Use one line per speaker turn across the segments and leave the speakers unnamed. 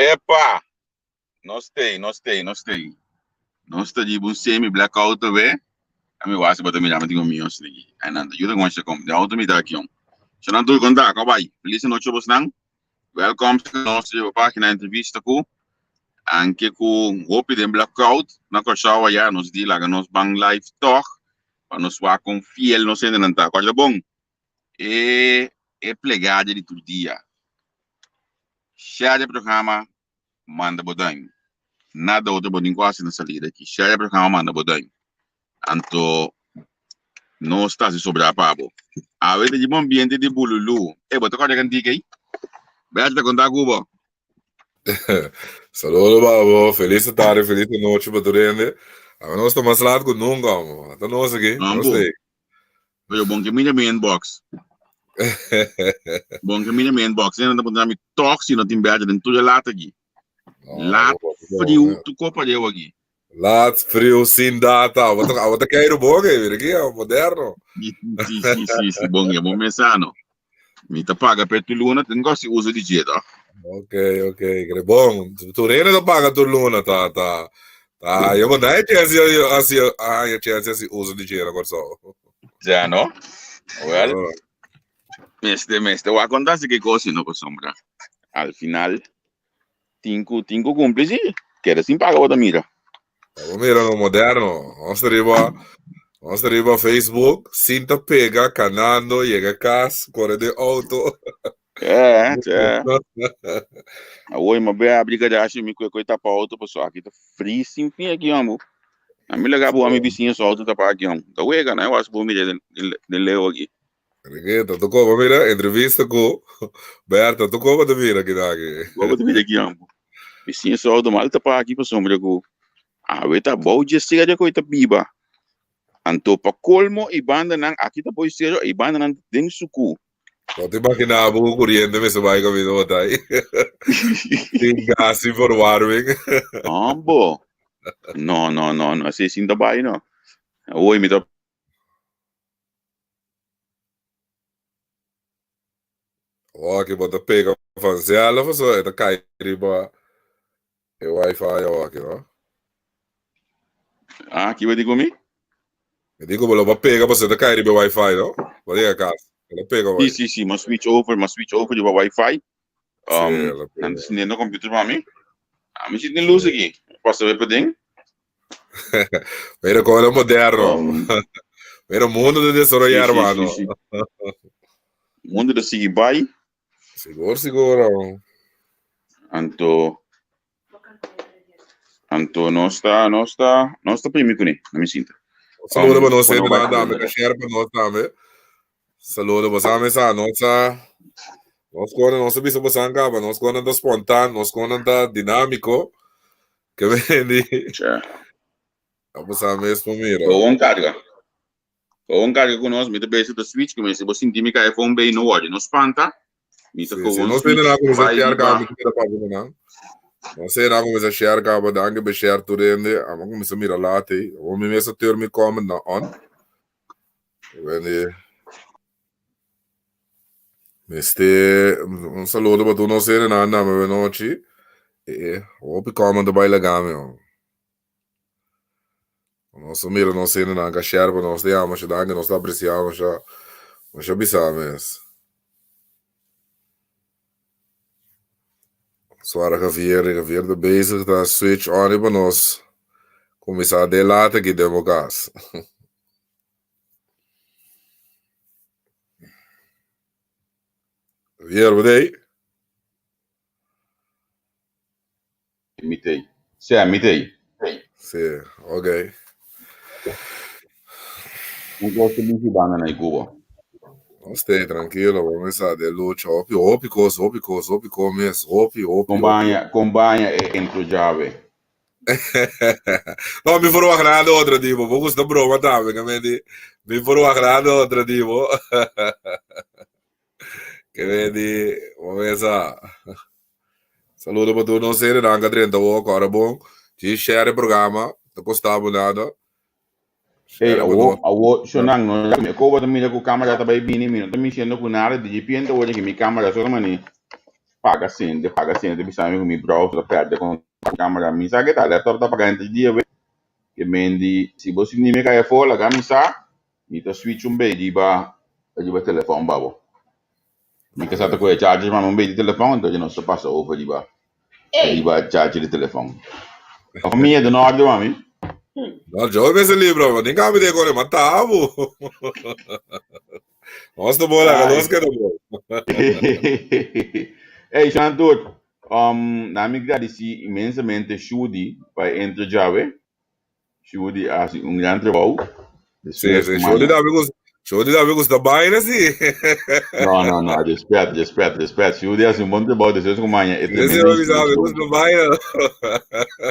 Epa! Nos tei, nos tei, nos tei. Nos ta riba un semi blackout awe. A mi wasi bota mira mi tin un mion snigi. Ai nan ta yuda con shacom. De auto mi ta aki on. Shonan tur konta, ko bai. Feliz noche bosnan. Welkom nos riba pagina entrevista ku anke ku hopi den blackout na Kòrsou aya nos di laga nos ban live tòg pa nos wak kon fiel nos hendenan ta. Kòrda bon e e plegaria di tur dia. Share e programa manda bo duim. Nada otro bo tin ku hasi na salida aki. Share e programa manda bo duim. Anto nos ta hasi sobrá pa bo. Awe ta djiba ambiente di bululu. E bo ta kòrda e kantika ei? Bertha ta konta ku bo.
Saludo pa bo, felis tarde, felis nochi pa tur hende. Awe nos ta mas laat ku nunka, amo. Ata nos aki, nos
Ambo.
ta ei.
Pero bon ke mira mi inbox. Bon ke mira mi inbox. Nena ta puntra mi tok si no tin Bertha den tur e laat aki.
No,
Laat
bo, bo,
friu
bo.
tu kopa deu aki.
Laat friu sin data. Abo ta abo ta keiru bon ei, mira aki, abo moderno.
Si, si, si, si, bon e, bon mesano. Mi ta paga per tur luna, tin ku hasi uso di dje, toch?
Ok, ok, kre bon. Tur hende ta paga tur luna, ta ta ta. Yo no hay chance yo hasi haña chance hasi uso di dje na Kòrsou.
Ja, no? Well,
Oh.
mester mester wak konta si ke kos, no pasobra al final Tin ku tin ku kumpli si. Keda sin paga bo ta mira.
Bo mira no moderno. Nos ta riba nos ta riba Facebook, sinta pega, kanando, yega kas, kore den auto.
Eh, tje. Awor mi a abri garashi mi kue kue tapa auto paso aki ta fris sin fin aki hombo. A mi laga bo a mi bisiña su auto tapa aki hombo. Ta wega na e was bo mira den den leu aki.
Riqueta, tu koba mira entrevista ku Berta, tu koba ta mira ki daki.
Koba ta mira ki ambo. Mi siña su auto mal tapa aki pasobra ku awe ta bou dje serio ku e ta biba. Anto pa kolmo e bandanan aki ta bou serio e bandanan den suku.
No te imagina bo ku kuriente mester bai kaminda bo ta ai. Sin gas, sin verwarming.
Ambo. No, no, no, no, así sin ta bai no. Awor mi ta
Oki bo ta pega vanzelf of so e ta kai riba e wifi oki no.
Ah, ki bo di ku mi?
Mi di ku bo lo bo pega pasobra e ta kai riba e wifi no. Bo yega kas e lo pega
Si,
bai.
si, si, m'a switch over, m'a switch over riba wifi.
Si,
Um,
e lo
nan ta
pega.
sindiendo computer pa mi. Ami si tin luz
Si.
aki. Pasa be paden.
Mira como era moderno.
Um,
Mira mundo de
sí,
desarrollar,
sí, sí,
hermano.
sí. Mundo ta sigui bai.
Sigur, sigur. oh.
Anto, anto nos ta, nos ta, nos ta primi kuné, na mi sinta.
Saludo
Um,
pa nos
pone
gente
bai
nan tambe,
kanda.
ka share pa nos tambe. Saludo pa sa mesa, nos a nos kone nos a bisa bosan kaba, nos kone ta spontan, nos kone ta dinámiko. Ke vendi.
Tja.
A bosan mes por mira.
Gewoon karga. Gewoon karga ku nos, mi ta bezig ta switch, ku si bo sinti mi kai phone bay no worry, no spanta. Mi ta
Sí, sí,
gewoon
nos
switch
na kuminsa
bai
share kaba,
riba.
mi ta mira pa nan. Nos na kuminsa share kaba, danki be share tur hende, amo kuminsa mira late. Amo mi mesa tur mi comment na on. Wendy. Mester un saludo pa tur nos hendenan na mi nochi. E hopi comment ta bai laga mi. Nos a mira nos hendenan ka share pa nos te ama masha danki nos ta aprecia masha masha bisa mes. Suara Javier, Javier ta bezig ta switch on riba nos kuminsá den laat aki den bo kas. Javier, bo t'ei?
Mi t'ei. Sea, mi t'ei.
Sí, ok.
Un kos ta bishi banda na Cuba.
Nos t'ei trankilo, bo mesa den lucha. Hopi, hopi kos, hopi kos, hopi kos mes. Hopi, hopi,
Kon
hopi.
baña, kon baña e entro djawe.
No, mi por wak nada otro tipo. Bo gusta broma tambe, que me di. Mi por wak nada otro tipo. Que me di, bo mesa. Saludo pa tur nos hendenan ka drenta wou, kòrda bon. Djis share e programa, ta kosta bo nada.
Hey,
Share pa
awo,
nos.
awo, shonang, no, mi ko bo ta mira ku kamera ta bai bini, mi no ta misiendo ku nada, di dipente ora ki mi kamera so ta mani. Paga sende, paga sende, bisa mi ku mi browser ta perde kon kamera. Mi sa ke ta laptop ta paga henter dia we. Ke men di si bo sinti mi kai afó laga mi sa, mi ta switch un bei riba riba telefòn pa bo. Mi ke sa ta kohe charger pa mi un bei di telefòn, entonces nos ta pasa over riba riba charger di telefòn. Of mi e ta na orde mami?
No, yo mester libra, bo. Ninga mi de kore mata bo. Nos ta bola, ka nos keda bo.
Hey, Shantur, na mi gradisí inmensamente Shudi pa e entra djawe. Shudi a hasi un gran trabou.
Sí, sí, Shudi tambe gusta, Shudi tambe gusta baila, sí.
No, no, no, respet, respet, respet. Shudi a hasi un bon trabou despues ku maña e
tremendo inspirashon.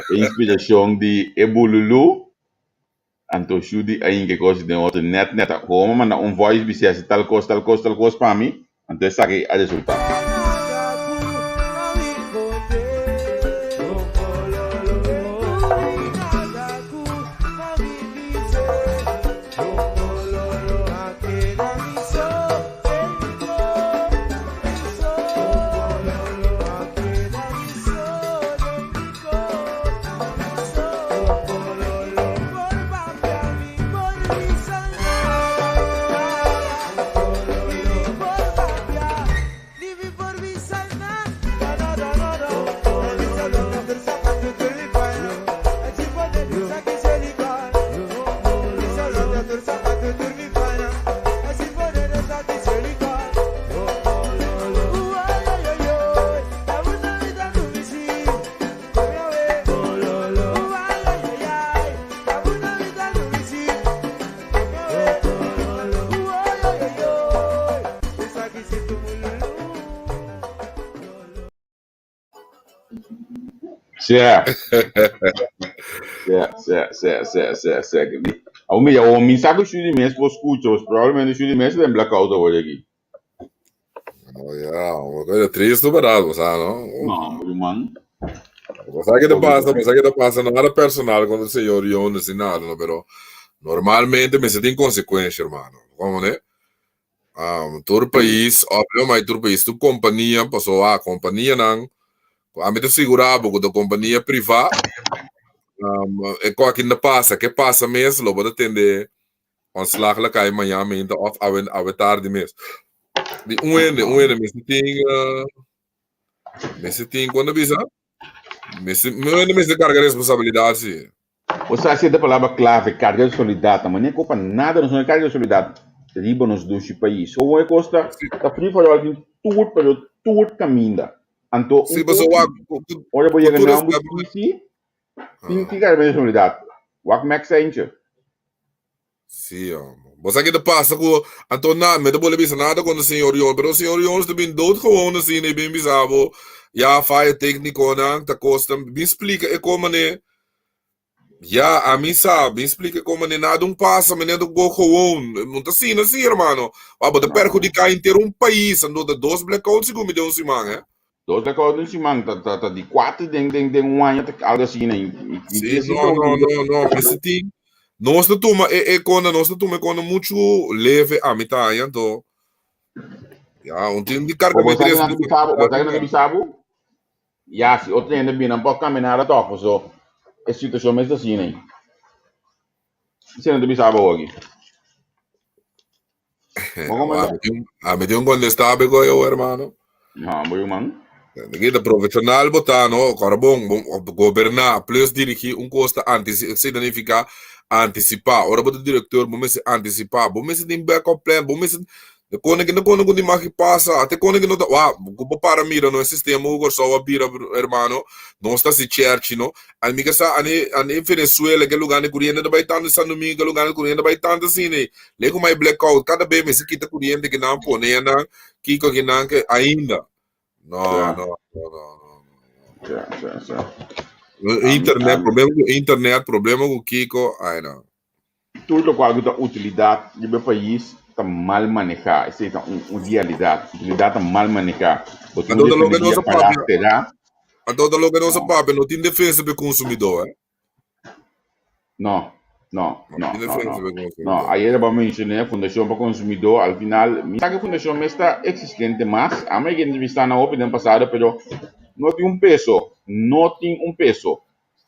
E inspirashon di e bululu. Anto Shudi a hinka e kos den otro net net. Homo manda un voice bis'é hasi tal kos, tal kos, tal kos pa mi, anto esaki a resultá. Sea. Sea, sea, sea, sea, sea, sea. Awo mira, awo mi sa ku Shudi mes por skucha, probablemente Shudi mes ta den blackout awor aki.
Oh, ya, un cosa triste, ¿verdad? O sea, ¿no?
No, hombre, man.
O sea, ¿qué te pasa? O sea, ¿qué te pasa? Nada personal contra el señor Jones ni nada, ¿no? Pero normalmente me tiene consecuencia, hermano. ¿Cómo, ne? Um, tur país, obvio, maar tur país, tu compañía, pasó a compañía nan, a mí te aseguraba que tu compañía privada, um, e ko aqui na pasa, que pasa mes, lo bota tende Ontslag la kai mañan mainta of awe awe tardi mes. Di un hende, un hende mester tin uh, mester tin cuando bisa? Mester un hende mester carga responsabilidad si.
O sea, si e palabra clave, carga responsabilidad. Na manera pa nada nos no carga responsabilidad riba nos dushi pais. So e costa ta free for all tin tur pero tur caminda. Anto
un Si, paso wak,
ora bo yega na un si, Tin tin carga responsabilidad. Wak Max Eentje.
Sí, hombre. Bo sa ke ta pasa ku anto na me ta bole bisa nada kontra señor Jones, pero señor Jones ta bin doodgewoon asina i bin bisa bo ya faya técniconan ta kosta bin splika e kon manera ya ami sa bin splika e kon manera nada un pasa manera ta go gewoon no ta asina si hermano wa bo ta perhudiká henter un pais anto ta dos blackouts si ku mi den un siman eh.
Dos blackout den siman ta ta ta di kuater den den den un aña ta algo asina i i
Sí, no, no, no, no, mester tin nos ta tuma e e kona nos ta tuma e kona muchu leve a mi ta haña anto ya un tin di
Bo
kargamento
sa ke nan ta bisa bo, bo sa ke nan ta bisa bo? Ya si otro hende bini nan por kaminá tòg paso e situashon mester asina ei. Esei nan ta bisa bo awoki.
A mi tin un contestable con yo, hermano.
No, muy man.
Kita profesional bota, no? Ora bon, gobernar plus dirigir un costa antes significa anticipar. Ora bota director, bo mester anticipar, bo mester tin backup plan, bo mester De kone ke no kone ku di magi pasa, ate kone ke no ta, wa, ku bo para mira no e sistema ku Kòrsou a bira, hermano, nos ta hasi chèrchi no. Ami ke sa ane ane Venezuela ke lugar di kuriente ta bai tantu, San Domingo ke lugar di kuriente ta bai tantu asina ei. Lei ku mai blackout, kada be mester kita kuriente ke nan pone nan, kiko ke nan ke ainda. No,
Ja.
no, no, no, no.
Ja, ja, ja.
Internet, problema ku internet, problema ku kiko, ai no.
Tur lokual ku ta utilidat riba e pais ta mal manehá. Esei ta un un realidat. Utilidat ta mal manehá. Bo tin
Anto
un
ta loke nos
refineria
a
pará
papia,
será.
anto ta loke nos a papia, no tin defensa pa e konsumidó, eh.
No. No,
No
no,
tin
no,
defensa
no.
pa
No,
konsumidó.
ayera bo a menshoné Fundashon pa Konsumidó, al final mi sa ku e fundashon mes ta eksistente mas, amo a entrevistá nan hopi den pasado pero no tin un peso, no tin un peso.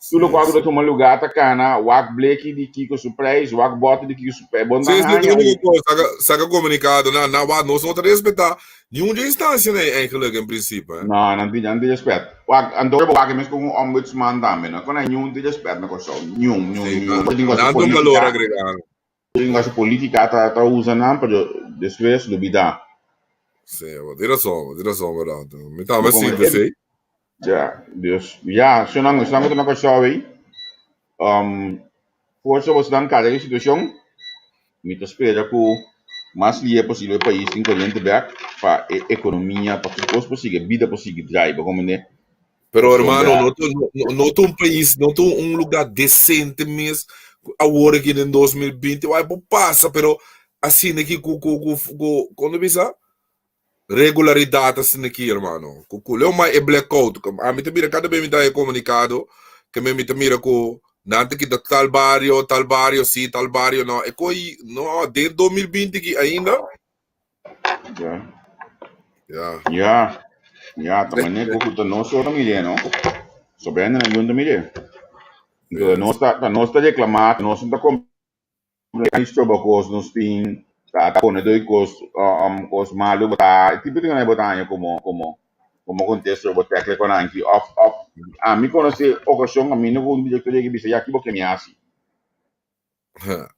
Tur
Sí,
lokual ku ta
sí.
tuma lugá ta kana wak bleki di kiko su preis, wak bòter di kiko su preis, bo no ta
Sí, sí,
haña
único
un.
kos, saka, saka komunikado na, na wa, nos no ta respetá niun dje instansia ei eigenlijk in principe, hè.
No, nan tin, nan tin respet. Wak, anto bo wak mes kon un ombudsman tambe, no kon niun tin respet na Kòrsou, niun, niun,
Sí,
niun.
nan,
Bo tin ku hasi
nan ta un balor
polítika,
agregado.
tin ku hasi polítika ta ta usa nan, pero despues lubidá.
Sí, bo tin rason, bo tin rason, berdad. Mi
Bo
tambe
kon
sinti
e,
esei.
ja, dus, ja, esnan, esnan ku ta na Kòrsou ei, um, forsa bosnan karga e situashon. Mi ta spera ku mas lihe posibel e pais tin koriente bek pa e ekonomia, pa tur kos por sigui, e bida por sigui drai, bo komprende?
Pero hermano,
Pasobra
no ta, no, no ta un pais, no ta un lugar decente mes awor aki den 2020, wai por pasa, pero asina aki ku ku ku ku, kon ta bisa? Regularidad asina aki, hermano. Ku ku leu mai e blackout, ami ta mira kada bes mi ta haña komunikado, ke mi ta mira ku nan ta kita tal bario, tal bario si, tal bario no. E koi no, den 2020 aki ainda.
Ja.
Ja.
Ja, ja, ta manera ku ta nos ora mir'é, no? Sobrando na yunta mir'é. Entonces, nos ta, ta nos ta reklamá, nos no ta Hay stroba kos nos tin ta ta pone doi kos um, kos malu bo ta e tipo di bo ta haña komo komo komo kontesto bo tekle kon anki òf òf ami konosé okashon kaminda ku un direktor yega bisa ya ki bo ke mi hasi.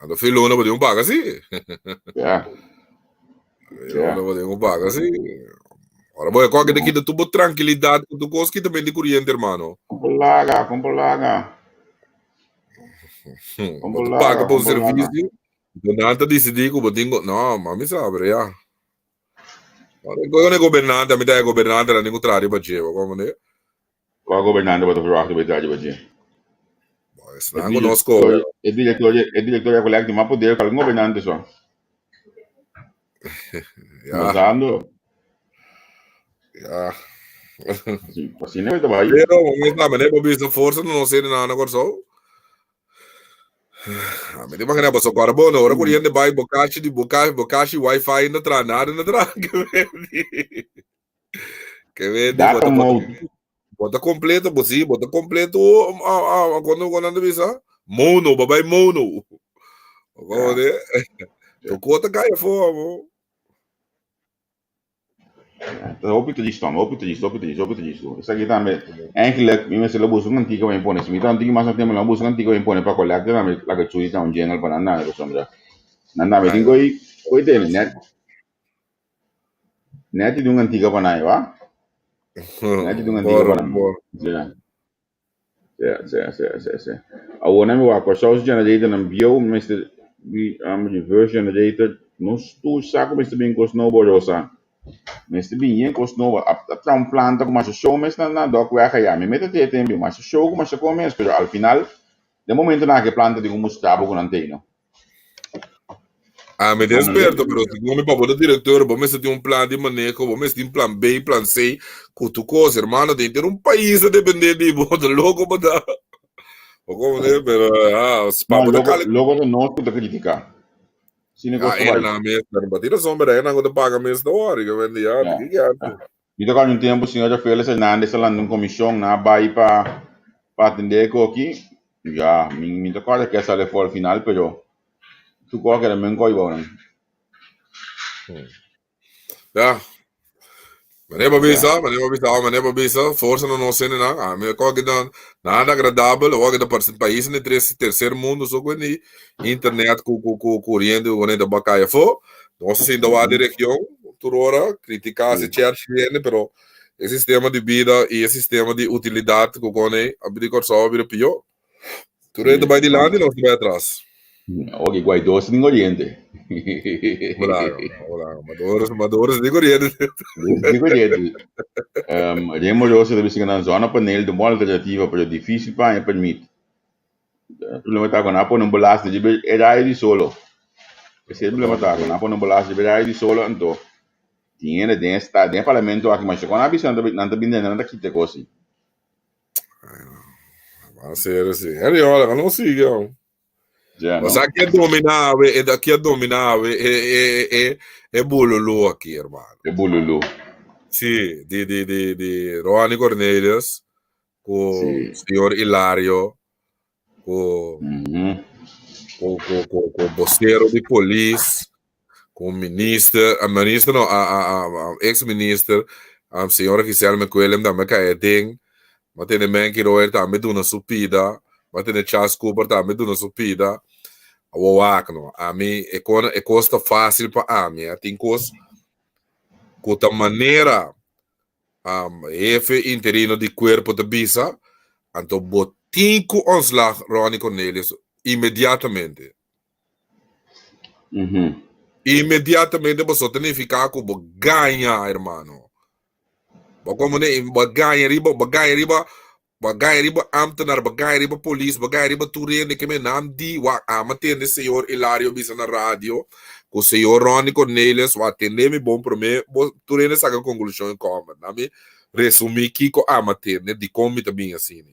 Ando fi luna bo tin un paga si.
Ya.
Fi luna bo tin un paga si. Ora bo e koke ta kita tur bo trankilidat ku tur kos kita bende kuriente hermano.
Kompo laga, kompo laga.
Bo ta paga pa un servicio, gobernante ta disidí ku bo tin ku, no, mami sa, pero ya. Ora ku e gobernante, a mi ta e gobernante nan tin ku traha riba dje, bo komprendé?
Kua gobernante bo ta verwachta bo e traha riba dje?
Bo, esnan ku nos skohe.
E direktor, e direktor di Ecolec tin mas poder ku algun gobernante so.
Ya.
Gozando.
Ya.
Sí, asina mi ta bai.
Pero, mi ta mene bo bisa forsa no sede na na Kòrsou. A mi ta imagina paso kòrda bo no, ora koriente bai bo kashi di bo kashi bo kashi wifi no traha nada no traha ke wendi. Ke wendi bo
Data
ta bo ta
mode.
bo ta kompleto bo si bo ta kompleto ah ah kono kono nan ta bisa mono bo bai mono. Bo
Ja.
de to kota kai afó amo.
Ta hopi tristo, hombre, hopi tristo, hopi tristo, hopi tristo. Esaki tambe, eigenlijk, mi mester lo busca un antico pa mi pone. Si mi ta un tiki mas na tempo, lo busca un antico pa mi pone pa collecta tambe, laga chui ta un jingle pa nan dame, pasobra nan tambe tin koi, koi tene, net, net di un antico pa nan, wa? Net di un antico pa
Boro,
nan.
boro.
Ja. Sí, sí, sí, sí, sí. Awor nan mi wak Kòrsou su generator nan bieu mester bi um, reverse generator nos tur sa ku mester bin kos nobo Rosa mester bin yen kos nobo a a traha un planta ku masha show mes na na Dokweg aya mi mester te tembe masha show ku masha kon mes pero al final den momento nan haki e planta tin ku mustra bo ku nan tei no.
Ah, mi ta experto, pero segun mi pa bo ta director, bo mester tin un plan di maneho, bo mester tin plan B, plan C, cu tu cos, hermano, den ter un pais ta depende di bo, ta loco bo ta. Bo comprende? Pero, ah, pa
No,
bo ta
loco,
cali.
loco ta nos cu ta critica. Sine
Ah,
cos ta bai.
na mes, pero bo tin razon, pero nan cu ta paga mes ta worry, que ven di, ah,
Ja.
di ki ki
Mi ta acorda un tempo señor Rafael Hernandez a landa un comision na bai pa pa atende coki. Ja, mi mi ta acorda ke a sali afo al final, pero Su koke era men koi bou nan.
Ja. Meneer Babisa, meneer Babisa, meneer Babisa, forsa no nos sende nan. A mi koke dan nada agradabel, o da país ne tres tercer mundo so ku ni internet ku ku ku corriente ku ne da bakaya fo. Nos sinta wa di region tur ora critica se cher chilene, pero e sistema di bida y e sistema di utilidad ku kone abri Kòrsou a bira pió. Tur hende bai dilanti, nos ta bai atras.
Ok, Guaidó sin oriente.
Hola, hola. Maduro, Maduro sin oriente.
Sin oriente. Um, Remo Rosa ta bisa nan zona panel de uma alternativa, pero difícil pa haña permit. E problema ta ku nan a pone un belasting riba e rayo di solo. Ese e problema ta ku nan a pone un belasting riba e rayo di solo, anto tin hende den e sta den e parlamento aki, masha kon nan a bisa nan ta nan ta bini den nan ta kita e kos ei.
Va a ser así. Anyway, hola, no sigue.
Ja,
O
no.
sea, ki a dominá awe, e ki a dominá awe e e e e bululu aki, hermano.
E bululu.
Sí, di di di di Ronnie Cornelius ku
Sí.
señor Hilario ku ku ku ku ku bosero di polis, ku minister, a minister no, a a a a ex minister, a señora Giselle McWilliam tambe kai aden, m'a tene Menky Royer tambe duna su pida, m'a tene Charles Cooper tambe duna su pida. Awor wak no, ami e kon e kos ta fásil pa ami, a tin kos ku ta manera hefe interino di kuerpo ta bisa, anto bo tin ku ontslag Ronnie Cornelius inmediatamente. Inmediatamente boso ta nifiká ku bo gaña, hermano. Bo komo ne, bo gaña riba, bo gaña riba, bo gaña riba ámtenar, bo gaña riba polis, bo gaña riba tur hende ke men nan di, wak, ama tende señor Hilario bisa na radio ku señor Ronnie Cornelius, wak, tende mi bon promé bo tur hende saka konklushon i kòmber. Na mi resumí kiko ama tende, dikon mi ta bin asina.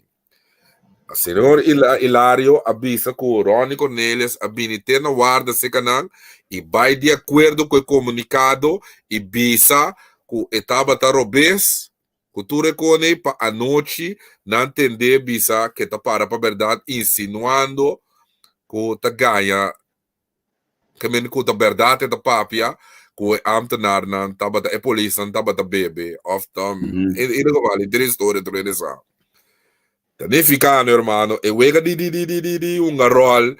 Señor Hilario a bisa ku Ronnie Cornelius a bini te na warda serka nan i bai di akuerdo ku e komunikado i bisa ku e tabata robes ku tur e kone pa anochi nan tend'é bisa ke ta para pa bèrdat insinuando ku ta gaña Kemende ku ta bèrdat e ta papia ku e ámtenarnan tabata, e polisnan tabata bebe òf ta, in ieder geval e tres historia tur hende sa. Ta nifiká no hermano e wega di di di di di di hunga ròl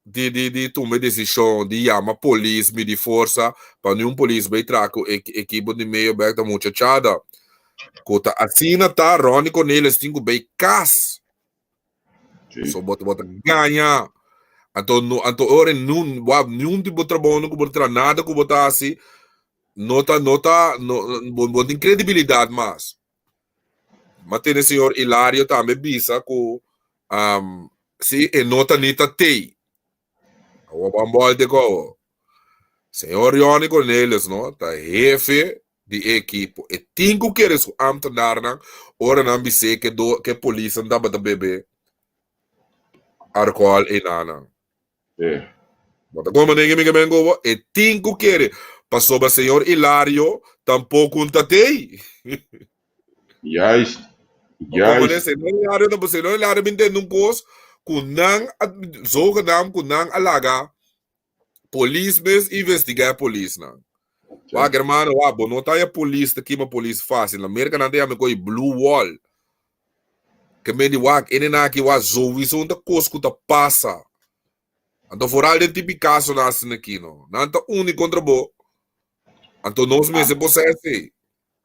di di di tuma e desishon di yama polis midi forsa pa niun polis bai traha ku e ekipo di medio bèk ta muchachada ku ta asina ta Ronnie Cornelius tin ku bai kas. So bo bo ta gaña. Anto no anto ora nun wa niun tipo trabou no ku bo ta traha nada ku bo ta hasi no ta no ta no bo bo tin kredibilidat mas. Ma tene señor Hilario tambe bisa ku si e no ta ni ta tei. Awor ban bòlta e kobo. Señor Ronnie Cornelius no ta hefe di e ekipo. E tin ku kere su ámtenarnan ora nan bis'é ke do ke polisnan tabata bebe alkohòl einanan.
Sí.
Bo ta komprendé ke mi ke men ku bo? E tin ku kere pasobra señor Hilario tampoko un ta tei.
Juist.
Bo komprendé?
Juist.
Señor Hilario ta señor Hilario bin tende un kos ku nan a zogenaamd ku nan a laga Polis mes investiga e polisnan. Wak hermano, wak, bo no ta haya polis ta kima polis fácil. Na Merca nan ta yama e koe blue wall. Ke men di wak, ene nan aki wak sowieso un ta kos ku ta pasa. Anto vooral den tipi kasonan asina aki no. Nan ta uni kontra bo. Anto nos mester por sa esei.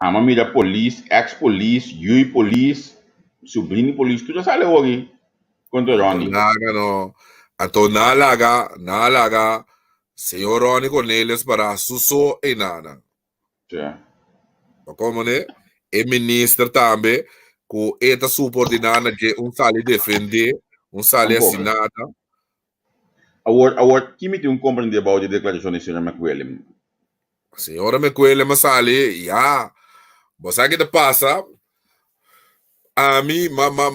Ama mira polis, ex polis, yui polis, subrini polis, tur a sali awor kontra Ronnie.
Laga no. Anto nan a laga, nan a laga señor Ronnie Cornelius para su so einanan.
Ja.
Ma komo ne? E minister tambe ku e ta subordiná na dje un sali defendé, un sali
Tampoco.
hasi nada.
Awor, awor, ki mi tin un komprendé bou di deklarashon di señor McWilliam?
Señora McWilliam a sali, ya. Bo sa ki ta pasa? Ami, ma, ma,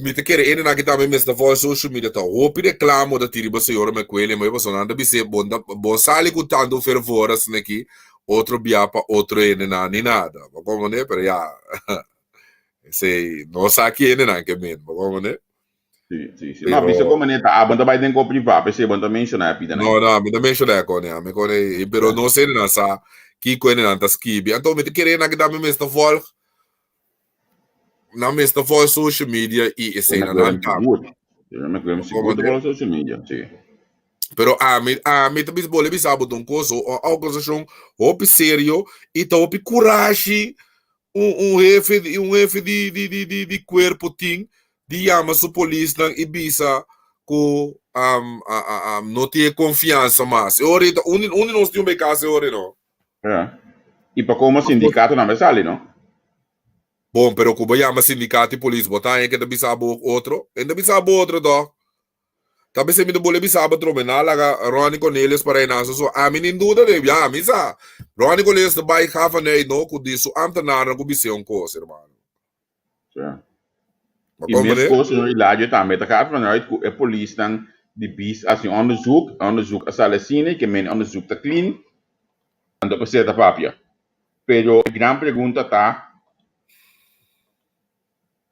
mi ta kere ene nan ki tambe mester volg social media ta hopi reklamo ta tiri bo señora McWilliam, oye pasobra nan ta bis'é bo ta, bo sali ku tantu fervor asina aki, otro bia pa otro hende nan ni nada. Bo komprende? Pero ya, esei no sa ki hende nan ke men, bo komprende?
Sí, sí, sí. Ma bisa como neta, ah, bon ta bai den ko privá, p'esei bon ta menshoná e pida nan.
No, no, mi ta menshoná e kone, ami kone, pero no sé nan sa kiko hende nan ta skibi. Anto mi ta kere nan kita mi mes ta volg, nan mes ta volg social media i esei nan nan ta.
Me kwem sigur ta volg social media, sí.
Pero ami, ami ta bis bole bisa bo ta un kos, un organisashon hopi serio i ta hopi kurashi un un hefe di un hefe di di di di di kuerpo tin di yama su polisnan i bisa ku no tin e konfiansa mas. E ora ei ta un di un di nos tin un bai kas e ora ei no.
Ja. I pa komo sindikatonan bai sali no?
Bon, pero ku bo yama sindikato i polis bo ta haña ke ta bisa bo otro? E no ta bisa bo otro tòg. Ta p'esei mi ta bole bisa bo trome nan a laga Ronnie Cornelius pa reina su so. Ami nin duda de, ya mi sa. Ronnie Cornelius ta bai gavanei no ku di su ambtenarnan ku bis'é un kos, hermano.
Ja.
Bo
I
komprende?
meskos señor Eladio tambe ta gaat vanuit ku e polisnan Di bis a hasi un onderzoek, e onderzoek a sali asina ke men e onderzoek ta clean, anto p'esei ta papia. Pero e gran pregunta ta,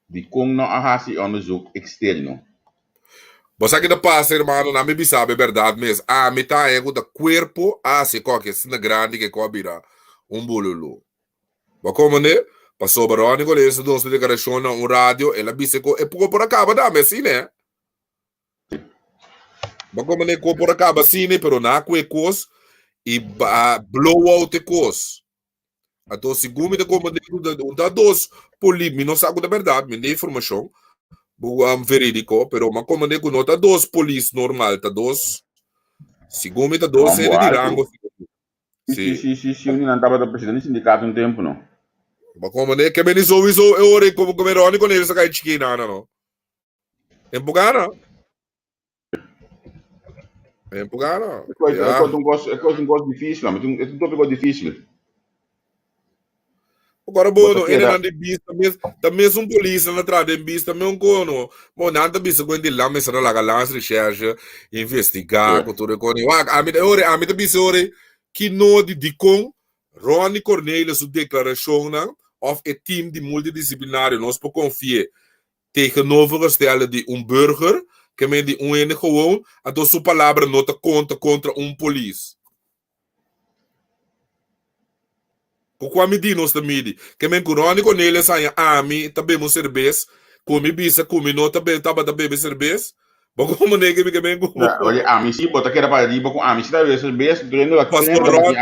dikon no a hasi e onderzoek eksterno?
Bo sa ki ta pasa hermano, nan mi bisa bo e berdad mes, ami ta haña ku ta kuerpo a hasi e koki asina grandi ke ku a bira un bululu. Bo a komprende? Pasobra Ronnie Cornelius a duna su deklarashon na un radio, el a bisa ku e poko por a kaba tambe asina eh. Bo a komprende ku por a kaba asina pero nan a kue kos i a blow out e kos. Anto segun mi ta komprende ku un ta dos poli, mi no sa ku ta bèrdat, mi no tin informashon verídiko, pero mi a komprende ku no ta dos polis normal, ta dos, segun mi ta dos hende di rango.
Sí, sí, sí, sí, un di nan tabata presidente di sindikato un tempu, no?
Bo a komprende? Ke beni souiso e ora komo ku Ronnie Cornelius a kai chiki nana, no? Empugana. Empugana.
E kos, e kos un kos, e kos un kos difícil, man. E un tópiko difícil.
Agora bo no, ene nan di bista mes, ta mes un polis nan tra den bista me un kono. Bo nan ta bisa ku di la mes na laga lands recherche investigar ku tur e koni. Wak, ami ta ore, ami ta bisa ore ki no di dikon Ronnie Cornelius su deklarashonnan of e team di multidisciplinario nos por konfi'é tegenovergestelde di un burger, ke men di un hende gewoon, anto su palabra no ta konta kontra un polis. Ku kua midí nos ta midi? Ke men ku Ronnie Cornelius haña ami ta bebe un serbes, ku mi bisa ku mi no ta tabata bebe serbes? Bo komo nega mi ke men ku.
Oye, ami si, bo ta keda para riba ku ami si ta bebe serbes, drendo la
Pastor Ron,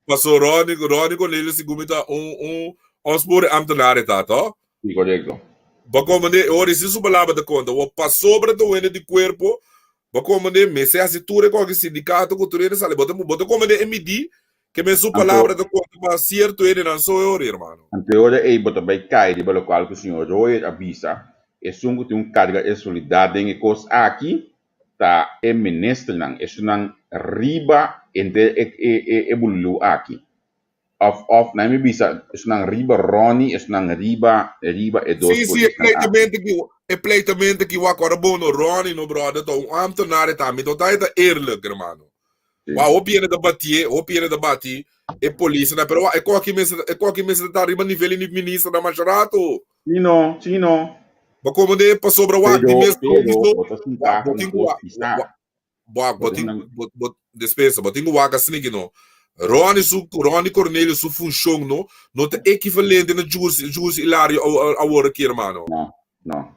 Pastor Ronnie, Ronnie Cornelius sigun mi ta un un onspore ambtenaar e ta, to?
Sí, korekto.
Bo komprendé? E ora si su palabra ta konta. Bo pasobra ta wende di kuerpo, bo komprendé? Mester hasi tur e koki sindikato ku tur hende sali. Bo ta bo ta komprendé e midí ke men su palabra ta konta pa sierto hendenan so e ora, hermano.
Anto e ora ei bo ta bai kai riba lokual ku señor Royer a bisa, esun ku tin un karga e solidat den e kos aki ta e ministernan, esunnan riba henter e e e bululu aki. Of of nan mi bisa esnan riba Ronnie, esnan riba riba e dos
Sí, sí, e
polisnan aki.
pleitamento ki e pleitamento ki wak ora bo no Ronnie no brother ta un ambtenaar ta mi no ta e ta eerlijk hermano.
Sí.
Wa hopi hende ta batié, hopi hende ta bati e polisnan pero wa e koki mester e koki mester ta riba nivel di minister na masha rato.
Sí no, sí no.
Bo como de pasobra wak di
Pero
mes
pero bo ta
wa
sinta
bo
ku
tin
un
ku
kos
wa
pisá.
wa Bo
Bo
bo
tin
tin
nan
bo bo despensa, bo tin ku wak asina ki no. Ronnie su Ronnie Cornelius su funshon no no ta ekivalente na Jules Jules Hilario awor aki hermano.
No, no.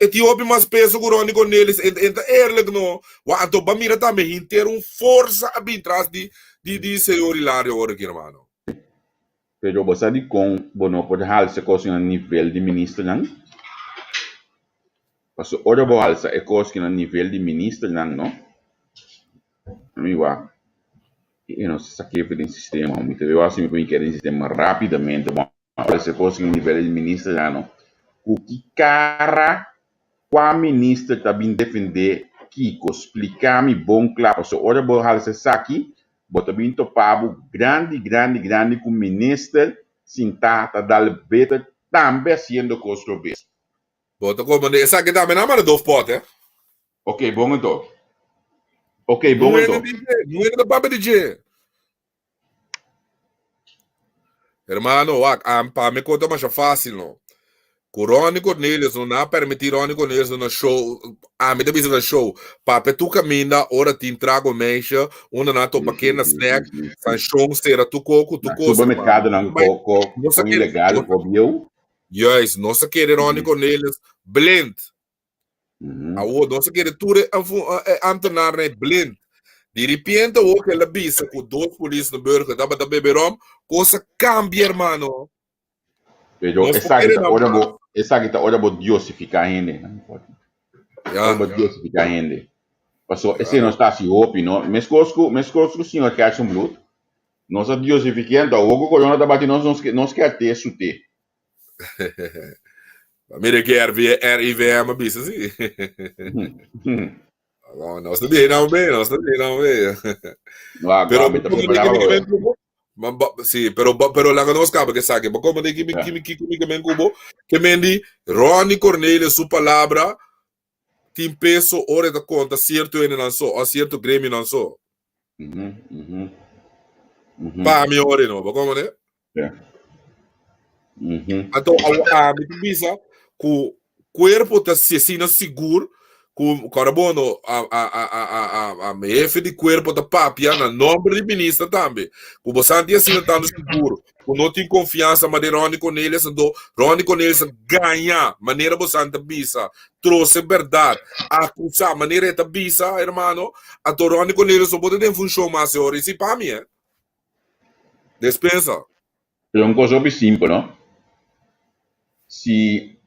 E tin hopi mas peso ku Ronnie Cornelius en en ta eerlijk no. Wa anto ba mira tambe hinter un forsa a bin tras di di di señor Hilario awor aki hermano.
Pero bo sa dikon bo no por halsa kos na nivel di ministernan? Pasobra ora bo halsa e kos na nivel di ministernan no, mi wak e no sa kefe den sistema, mi ta wak si mi por keda den sistema rapidamente bo halsa e kos na nivel di ministernan no, ku ki kara Kua minister ta bin defendé kiko? Spliká mi bon kla pasobra ora bo halsa esaki bo ta bin topa bo grandi grandi grandi ku minister sintá ta dal beter tambe hasiendo kos robes.
Bo ta komprendé esaki tambe nan manda dofpot eh.
Ok bon anto. Ok bon anto.
No hende ta papia di dje. Hermano, wak, am, pa mi konta masha fácil, no. Ku Ronnie Cornelius no na permití Ronnie Cornelius na show, ami ta bisa na show, papia tu kaminda ora tin trago meisje, unda nan topa
Sí,
ke na
sí, sí,
snack,
sí, sí.
sanshon sera tu koko, tu
Na
kos, hermano.
supermerkadonan
Bai,
ko ko
nos a
kon
kere,
ilegal
nos,
ko bieu.
juist, nos a kere Ronnie Cornelius blind. Awor nos a kere tur e ambtenaarnan e blind. Di ripiente awor ku el a bisa ku dos polis na burger tabata bebe rom, kos a kambia hermano.
Pero
Nos por
esaki
kere
ta
nan
ora
pas.
bo esaki ta ora bo diosifiká hende.
Ya.
Ora bo diosifiká hende. Paso
Ya.
esei nos ta hasi hopi, no? Meskos ku meskos ku señor Gerstenbluth, nos a diosifiké anto awor ku corona ta bati nos nos nos kier te su te.
Mira que RV, RIVM a bisa si. No, nos ta bien, no be, nos ta bien, no be.
Wak,
Pero
wak, mi ta prepará
kimi
hoor.
men kubo? Ma ba- Sí, pero ba- pero laga nos kaba que saque. Ba como de kimi
Ja.
kimi kimi kimi men kubo? Que men di Ronnie Cornelius su palabra. tin peso ora e ta konta sierto hendenan so òf sierto gremionan so. Pa mi ora no, bo komprende? Anto ami ta bisa ku Cuerpo ta si asina sigur cu ora bo no a a a a a a hefe di cuerpo ta papia na nomber di minister tambe cu bo santi asina tanto sigur cu no tin confiansa ma den Ronnie Cornelius anto Ronnie Cornelius a gaña manera bo san ta bisa troce berdad acusa manera e ta bisa hermano anto Ronnie Cornelius no por ta den funcion mas e ora y si pa mi eh despensa.
Pero un cos hopi simpel no. Si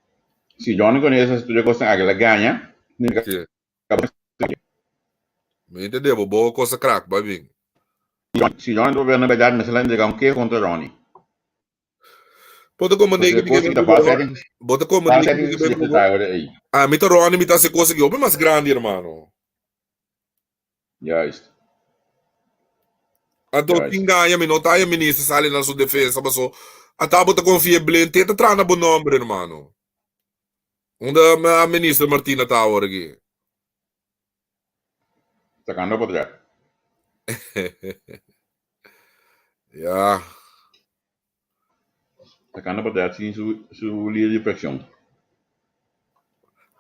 si Johnny Cornelius haci tur e cosnan aki el a gaña,
Sí. Mi entende bo, bo cosa crack, bai bin.
Si Johnny ta papia na berdad mester la entrega un keho contra Ronnie.
Bo ta como
Pasobra
negi
e cos aki ta falsa e
Bo ta como
falsa
negi
e
ki
ta ora ei.
Ah, mi ta Ronnie, mi ta haci cosa aki hopi mas grandi, hermano.
Juist.
Anto
Juist.
tin gaña mi no ta haya minister sali na su defensa paso ata bo ta confia blind te ta traha na bo nomber hermano. Unda a minister Martina ta awor aki?
Sacando potret.
Ya.
Sacando potret sin su su lider di fraccion.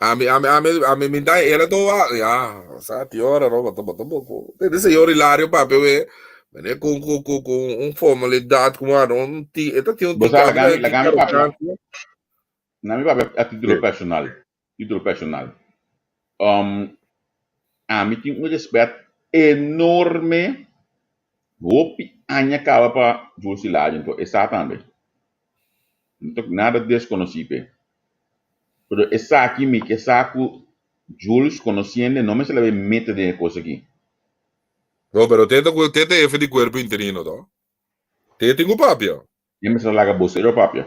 Ami, ami, ami, ami mi ta era to ya, sa ti ora no, bata bata boko. Te señor Hilario papi we, mene con con con con un formalidad como ano, un ti, eta ti un
Bo
ti
sa,
cambio,
lagami,
ti
lagami papia,
arrogancia.
lagami papia a título
Sí.
personal, título personal. Um, ami tin un respet enorme Hopi aña caba pa Jules Hilario, enton e sa tambe. No ta nada desconoci p'e. Pero esaki mi ke sa cu Jules conociende no mester labe mete den e cos aki.
No, pero te ta te ta hefe di cuerpo interino to. Te tin cu papia.
E mester a laga bosero papia.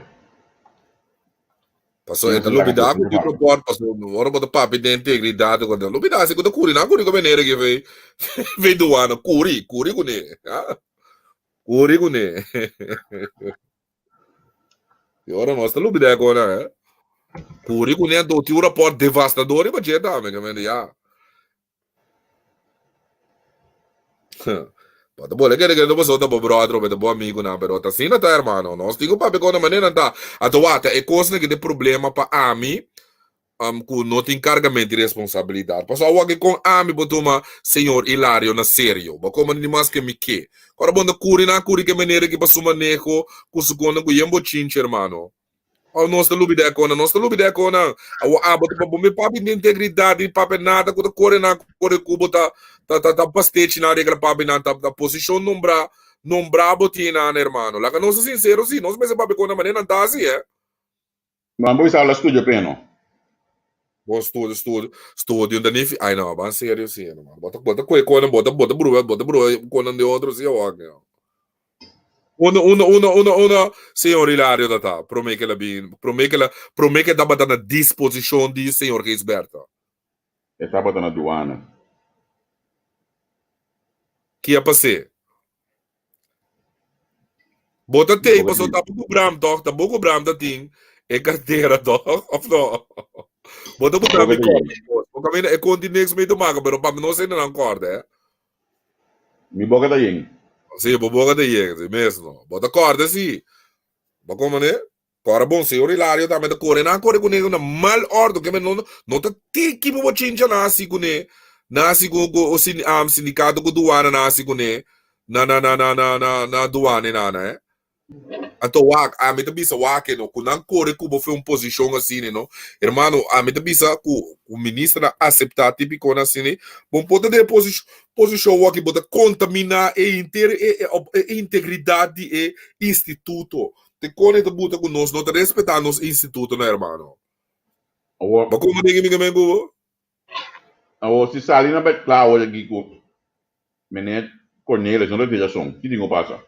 Paso e ta lubida ku tin rapport, paso ora bo ta papia den integridad ku ta lubida si ku ta kuri nan kuri ku menere ki fei fei duana kuri kuri kuné ah kuri kuné i ora nos ta lubida e kona eh kuri kuné anto tin un rapport devastador riba dje tambe ke mende ya. Bo ta bole kere kere pasobra ta bo brother of ta bo amigunan, pero ta asina ta hermano. Nos tin ku papia kon e manera ta. Anto wak e kosnan ki ta e problema pa ami ku no tin kargament di responsabilidat. Pasobra awor ki kon ami bo tuma señor Hilario na serio. Bo komo ni mas ke mi ke. Ora bo ta kuri nan kuri ke manera ki pa su maneho ku su konnan ku yen bochinchi hermano. Oh, nos ta lubida e konan, nos ta lubida e konan. Awo abo ta bo mi papi di integridad di papi nada ku ta kore nan kore ku bo ta ta ta ta pastechi nan regla papi nan ta ta posishon nombra nombra bo tin nan hermano. Laga nos ta sincero si, nos mester papia konan manera nan ta hasi eh.
Ma bo bisa habla studio peno.
Bon studio studio studio ta nifi ay no ban serio si hermano. Bo ta bo ta koe konan bo ta bo ta brua bo ta brua konan di otro si awor. Uno, uno, uno, uno, uno, señor Hilario ta ta, prome ke la bin, prome ke la, prome ke tabata na disposishon di señor Gijsbertha.
E tabata na duana.
Ki a pas'é? Bo ta tei pasobra ta bo ku Bram tòg, ta bo ku Bram ta tin e kartera tòg, òf no? Bo ta ku Bram di kòrda kos. Bo kaminda e konti niks mi ta maka, pero pa mi no sende nan kòrda, eh.
Mi boka ta yen.
Sí, bo boka ta yen, sí mesmo. Bo ta kòrda sí. Bo komo ne? Kòrda bon, señor Hilario tambe ta kore. Nan a kore kuné na mal òrdu. Ke men no no ta tiki pa bo chincha nan hasi kuné. Nan hasi ku ku sindikato ku duana nan hasi kuné na na na na na na na duana e nana eh. Anto wak, ami ta bisa wak e no, ku nan kore ku bo fe un posishon asina no. Hermano, ami ta bisa ku ku ministernan aseptá tipikonan asina, bo por ta den e posishon wak bo ta kontaminá e hinter e e integridat di e instituto. Te kone ta buta ku nos no ta respetá nos institutonan, hermano.
Awor.
Bo komo den mi ku bo?
Awor si sali na bai kla awor aki ku Meneer Cornelis no ta tin rason, ki tin ku pasa?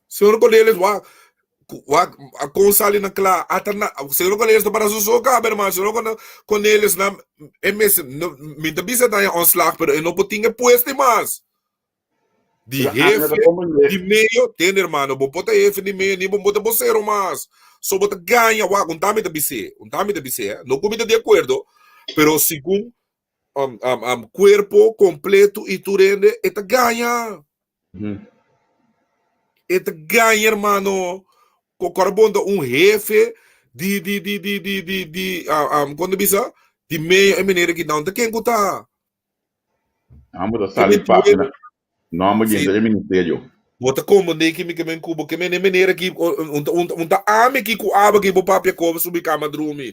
Señor Cornelis wak wak a kon sali na kla ata na señor Cornelis ta para su so kaba hermano señor Cornelis na e mester no mi ta bisa ta haña ontslag pero e no por tin e puesto mas di
Pero ami no ta
hefe
comprende.
di medio tende hermano bo por ta hefe di medio ni bo por ta bosero mas so bo ta gaña wak un ta mi ta bis'é un ta mi ta bis'é no ku mi ta di akuerdo pero segun. um, um, um, cuerpo completo y tur hende, e ta gaña. E ta gaña, hermano. Corbon ta un hefe di di di di di di di uh, um, cuando bisa di meio e meneer ki dan ta ken ku ta.
Amo ta sali página. Nomber di entre ministerio.
Bo ta komprendé ki mi ke men ku bo ke men e meneer aki un ta un un ta ami ki ku abo ki bo papia kobo subi kama drumi.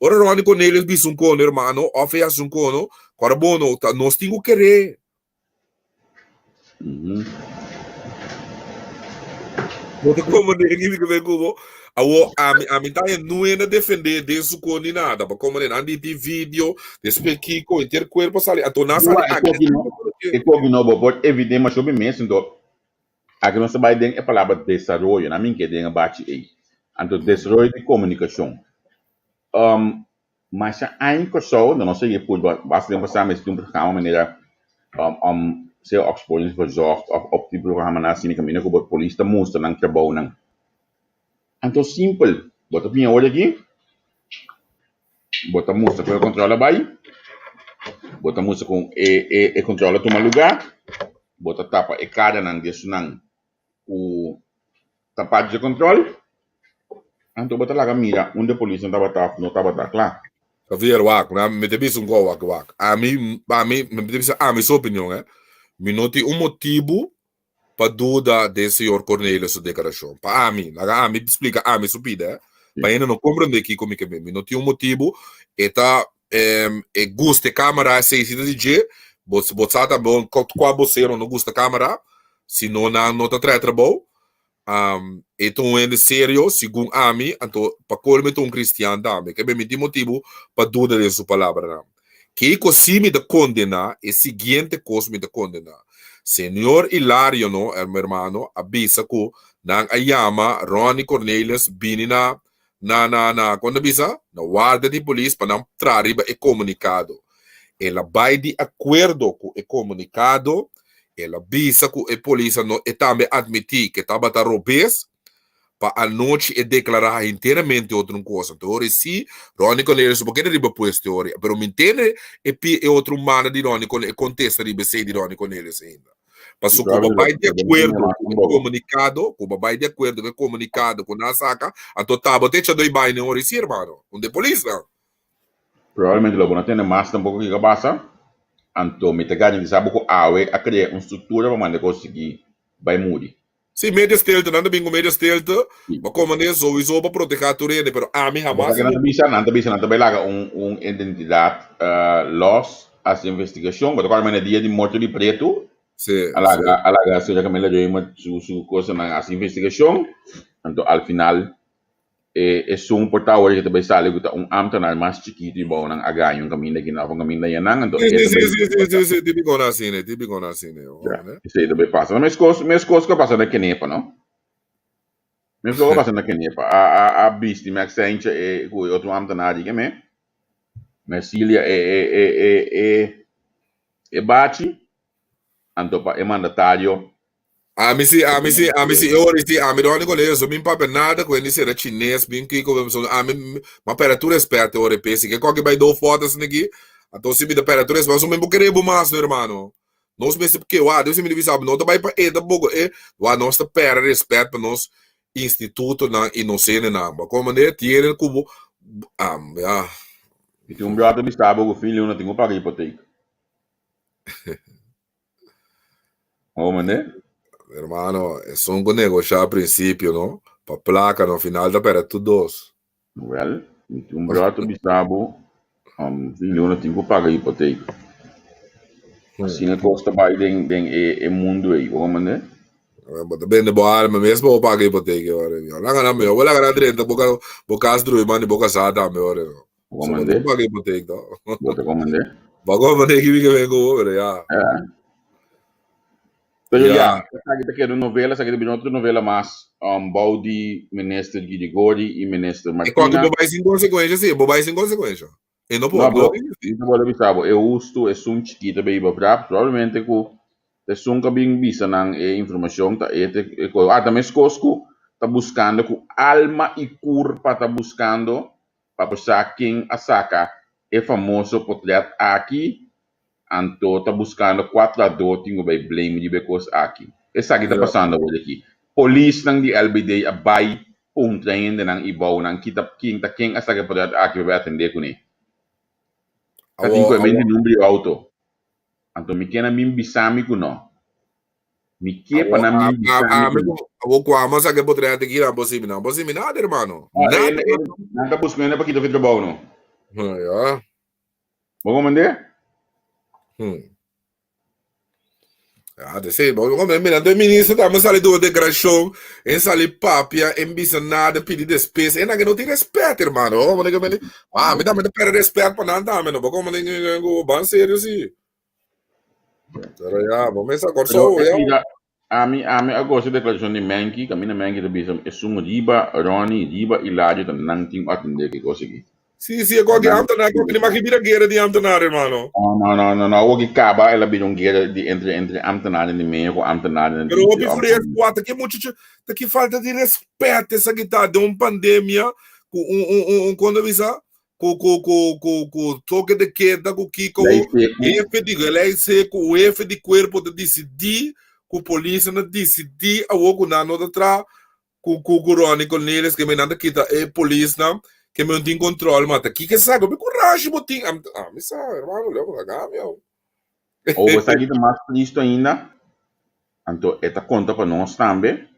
Ora Ronnie Cornelius bisa un kono hermano of e hasi un kono, kora bo no ta nos tin ku kere. Bo ta komprendé ki mi ke men ku bo? Awo ami ami ta e nuena defendé den su kon ni nada pa komprendé nan di tin video despues kiko henter kuerpo sali anto nan sali
Ua, e koki no, e koki no bo por evit'é masha hopi mes anto aki nos ta bai den e palabra desaroyo nan min ke den e bachi ei anto desaroyo di komunikashon um Masha aña Kòrsou no nos a yega pudi basta tempu pasá mester tin un programa manera sea opsporingsverzocht òf op di programanan asina kaminda ku bo polis ta mustra nan trabounan. Anto simpel, bo ta piña ora aki, bo ta mustra ku e kòntròl a bai, bo ta mustra ku e kòntròl a tuma lugá, bo ta tapa e karanan di esunnan ku ta parti dje kòntròl, anto bo ta laga mira unda e polisnan tabata òf no tabata kla.
Javier, wak, mi ta bisa un kos, wak, wak. Ami, ami, mi ta bisa ami su opinion, eh. Mi no tin un motibu pa duda den señor Cornelio su deklarashon. Pa ami, laga ami splika ami su pida, eh. Pa hende no komprende kiko mi ke men. Mi no tin un motibu, e ta, e gusta e kamera, esei si ta di dje, bo, bo sa tambe kua bosero no gusta kamera, si no nan no ta traha trabou. E ta un hende serio, segun ami, anto pa colmo e ta un cristian tambe. Ke mi tin motibu pa duda den su palabranan. Kiko si mi ta condena, e siguiente cos mi ta condena. Señor Hilario no, hermano, a bisa cu nan a yama Ronnie Cornelius bini na na na na con ta bisa? Na warda di polis pa nan traha riba e comunicado. El a bay di acuerdo cu e comunicado, el a bisa cu e polis a no e tambe admiti cu e tabata robes, pa anochi e declara henteramente otro un cos. Anto ora si Ronnie Cornelius no por keda riba puesto ora, pero mi ntende e pi e otro manda di Ronnie Cornelius, e contesta riba esey di Ronnie Cornelius ainda. Paso ku bo bai di akuerdo ku e komunikado, ku bo bai di akuerdo ku e komunikado ku nan saka, anto ta bo ta echa doi bai den ora i si, hermano. Unda e polisnan?
Probablemente lo bo no tende mas tampoco kiko a pasa, anto mi ta garantisa bo ku awe a krea un struktura pa manda e kos sigui bai muri.
Si, medio stilte, nan ta bin ku medio stilte, pa komand'é souiso pa protehá tur hende, pero ami
Bo
hamas
sa ke nan ta bisa? Nan ta bisa nan ta bai laga un un identidat lòs, hasi investigashon, bo ta kòrda mi na dia di morto di Pretu,
Sí,
a
sí.
laga a laga señora Camila Römer su su kosanan hasi investigashon, anto al final E esun por ta ora ke ta bai sali ku ta un ámtenar mas chikitu i bou nan a gaña un kaminda aki nan òf un kaminda ayanan, anto
Sí,
e
sí,
ta
sí,
bai
sí, sí, sí, sí, típiko na asina, típiko na asina,
Ya,
ne?
esei ta bai pasa. Meskos, meskos ku a pasa na Kenepa, no? Meskos ku a pasa na Kenepa. A, a, a bisti Max Saintje e ku e otro ámtenar di keme, Mercilia e, e, e, e, e, e bachi, anto pa e mandatario
Ami si, ami si, ami si, e ora si, ami Ronnie Cornelius, so min papia nada ku hende sera chines, bin kiko, so ami, ma pera tur respet e ora e pesi, ke koki bai do fotos niki, anto si mi ta pera tur respet, so mi bo kere bo mas no hermano, nos mester ke wa, Dios mi bisa no ta bai pa e tampoco, e, wa nos ta pera respet pa nos institutonan i nos hendenan, bo komprende, tiene ku bo, am, ya.
Mi tin un brother bisa bo ku fin luna tin ku paga hipotek. Oh, mande?
Hermano, esun ku negoshá prinsipio, no? Pa plaka, no? Final ta pèrdè tur dos.
Well, mi tin un bròder ta bisa bo, fin luna tin ku paga hipotek. Asina kos ta bai den den e e mundu ei, bo mande?
Bo ta bende bo alma mes pa bo paga hipotek e ora ei. Laga nan mihó, bo laga nan drenta bo bo kas drumi man di bo kasá tambe ora ei.
Bo
So bo
mande?
tin paga hipotek to.
Bo ta komandé?
Bo komandé ki mi ke ven ku bo, pero ya.
Ja. Pero
Ya.
ya, esaki ta keda un novela, esaki ta bira otro novela mas bou di minister Girigorie i minister
E koki
Martina.
bo bai sin konsekuensha si, bo bai sin konsekuensha. E no por,
No,
no
bro,
tin
mi ta bolbe bisa bo, e hustu esun chikito bay hiba wrap, probablemente ku esun ku a bin bisa nan e informashon ta e te e ko, ah ta meskos ku ta buskando ku alma i kurpa ta buskando pa por sa ken a saka e famoso potret aki. Anto ta buskando kua trahadó tin ku bai blame riba e kos aki. Esaki ta pasando awor aki. Polisnan di LBD a bai puntra hendenan i bounan kita kin ta ken a saka e poder aki pa bai atendé kuné. Ta tin ku e mente number di outo. Anto mi ke nan bin bisa mi ku no. Mi ke pa nan bin bisa mi ku no.
Awor ku amo a saka e poder aki nan por sibi nan por sibi nada hermano. Nada.
Nan ta buska hende pa kita fi trabou no.
Ya.
Bo komprendé?
Hmm. Ja, de sei, bo komprendé, mira, de ministro tambe sali duna declaracion, en sali papia, en bisa nada, pidi despesa, en que no tin respet, hermano. Bo komprendé que me Ah, mi tambe te perde respet pa nan tambe, no. Bo komprendé que ban serio si. Pero ya, bo mesa
Pero,
corso, ya.
mira, ami a gosa e declaracion di Menki, caminda Menki ta bisa esun riba Ronnie, riba Ilario ta nan tin cu atende ki cos aki.
Si, si, e cu aki ambtenaar, cu aki maki bira guera di ambtenaar, hermano.
No, no, no, no, no, awor ki caba el a bira un guera di entre, entre ambtenaarnan di medio cu ambtenaarnan di
Pero hopi
di
fresco, wak, ta ki muchacho, ta ki falta di respet esaki ta den un pandemia cu un, un, un, un, con ta bisa? Ku ku ku ku ku toke de keda ku kiko
Lei seku.
hefe di lei seku hefe di kuerpo ta disidí ku polis nan ta disidí awor ku nan no ta traha ku ku ku Ronnie Cornelius ke men nan ta kita e polisnan ke men no tin kontrol ma ta kiko esaki hopi kurashi bo tin ami ami sa hermano leo laga mi awo.
Ora bo sa ki ta mas tristu ainda anto e ta konta pa nos tambe.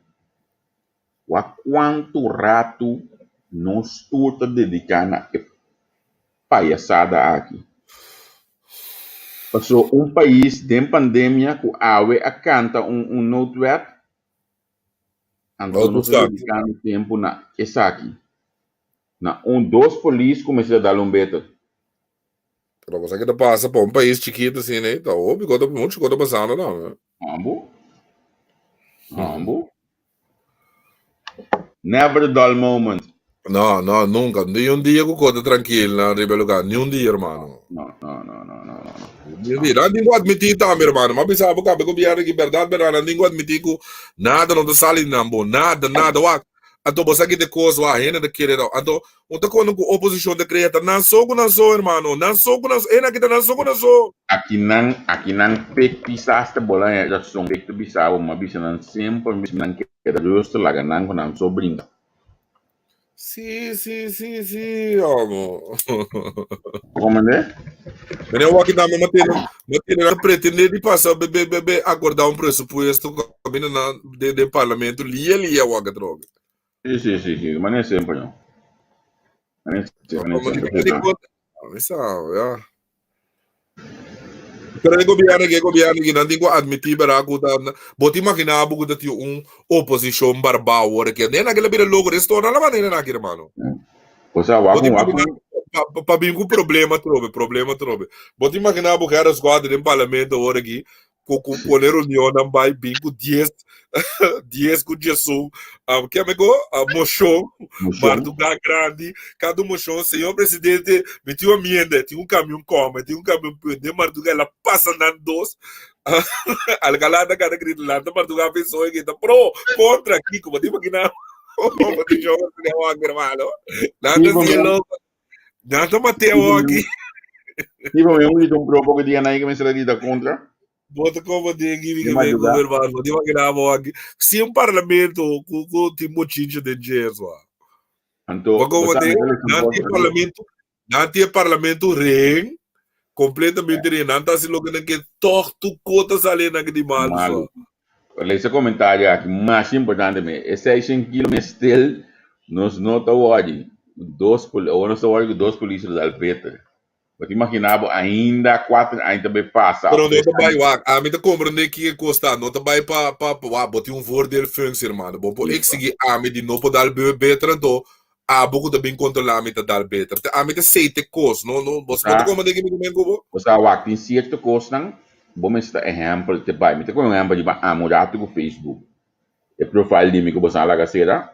Wak kuantu ratu nos tur ta dediká na e payasada aki. Paso un pais den pandemia ku awe a kanta un un noodwet, anto nos ta dedikando tempu na esaki. Na un dos polis ku mester a dal un beter.
Pero bo sa ke ta pasa pa un pais chikitu asina ei, ta hopi kos ta muchu kos ta pasando tambe.
Hambu. Hambu. Never a dull moment.
No, no, nunca. Ni un dia ku kos ta trankil na riba e lugar. Ni un dia, hermano.
No, no, no, no, no, no.
Ni un dia. Nan tin ku admití tambe, hermano. M'a bisa bo kabe gobierno aki, berdad, berdad, nan tin ku admití ku nada no ta sali di nan bon. Nada, nada. Wak, anto bo sa ki ta e kos wak, hende ta kere dau. Anto, un ta kono ku oposishon ta krea ta nan so ku nan so, hermano. Nan so ku nan so. Enan aki ta nan so ku nan so.
Akinan, akinan pek pisas ta bola e rason pek ta bisa bo, ma bisa nan semper mi nan keda rustig laga nan ku nan so brinka.
Si, si, si, si, amo.
Comprende?
Meneer Waki tambe ma tene, ma tene na pretende di pasa be be be be acorda un presupuesto camina na den den parlamento lia lia wak atrobe.
Si, si, si, si, manera semper no. Manera semper, manera semper.
Sa, ya. Pero e gobierno que gobierno que nan tin ku admití verdad ku ta bo te imagina bo ku ta tin un oposishon barbao ora que nena que la bira loco restaura la manera na hermano.
O sea,
Bo te imagina pa, pa bin ku problema trobe, problema trobe. Bo te imagina bo Gerrit Squad den parlamento ora aquí ku ku pone reunion nan bai bin ku 10 10 ku 11 ke amigo moshon marduga grandi kada un moshon señor presidente mi tin un amienda tin un kamion kome tin un kamion pui den marduga el a pasa nan dos Alcalá ta kada grita lanta marduga pensó e ta pro kontra kiko bo tin imaginá hermano nan ta sigue loko nan ta mateo aki.
Tipo, mi un grita un pro poco dia na que me sala grita contra.
Bota como de gibi que vem com hermano. Di imaginar bo aqui. Si un parlamento ku ku tin bochincha den djes wa.
Anto,
Bo como de nan tin parlamento, nan tin parlamento rehen completamente rehen. Nan ta hasi loke nan ke toch tu kota sali nan di malu.
Malu. Lees e comentario aki, mas importante me, e 600 kilo mestel nos no ta worry. Dos poli, awor nos ta worry ku dos polis lo dal beter. Bo ta imagina bo ainda 4 aña ta bay pasa.
Pero no ta bay wak, ami ta comprende ki e cos ta, no ta bay pa pa wak, bo tin un voordeelfunctie hermano, bo por exigi ami di no por dal beter anto abo ku ta bin controla mi ta dal beter. Te ami ta sei te cos, no no, bo ta comprende ki mi ta men ku bo?
Osea wak, tin cierto cosnan bo mester ta ehempel te bay. Mi ta pone un ehempel riba ami un rato ku Facebook. E profile di mi ku boso a laga cera,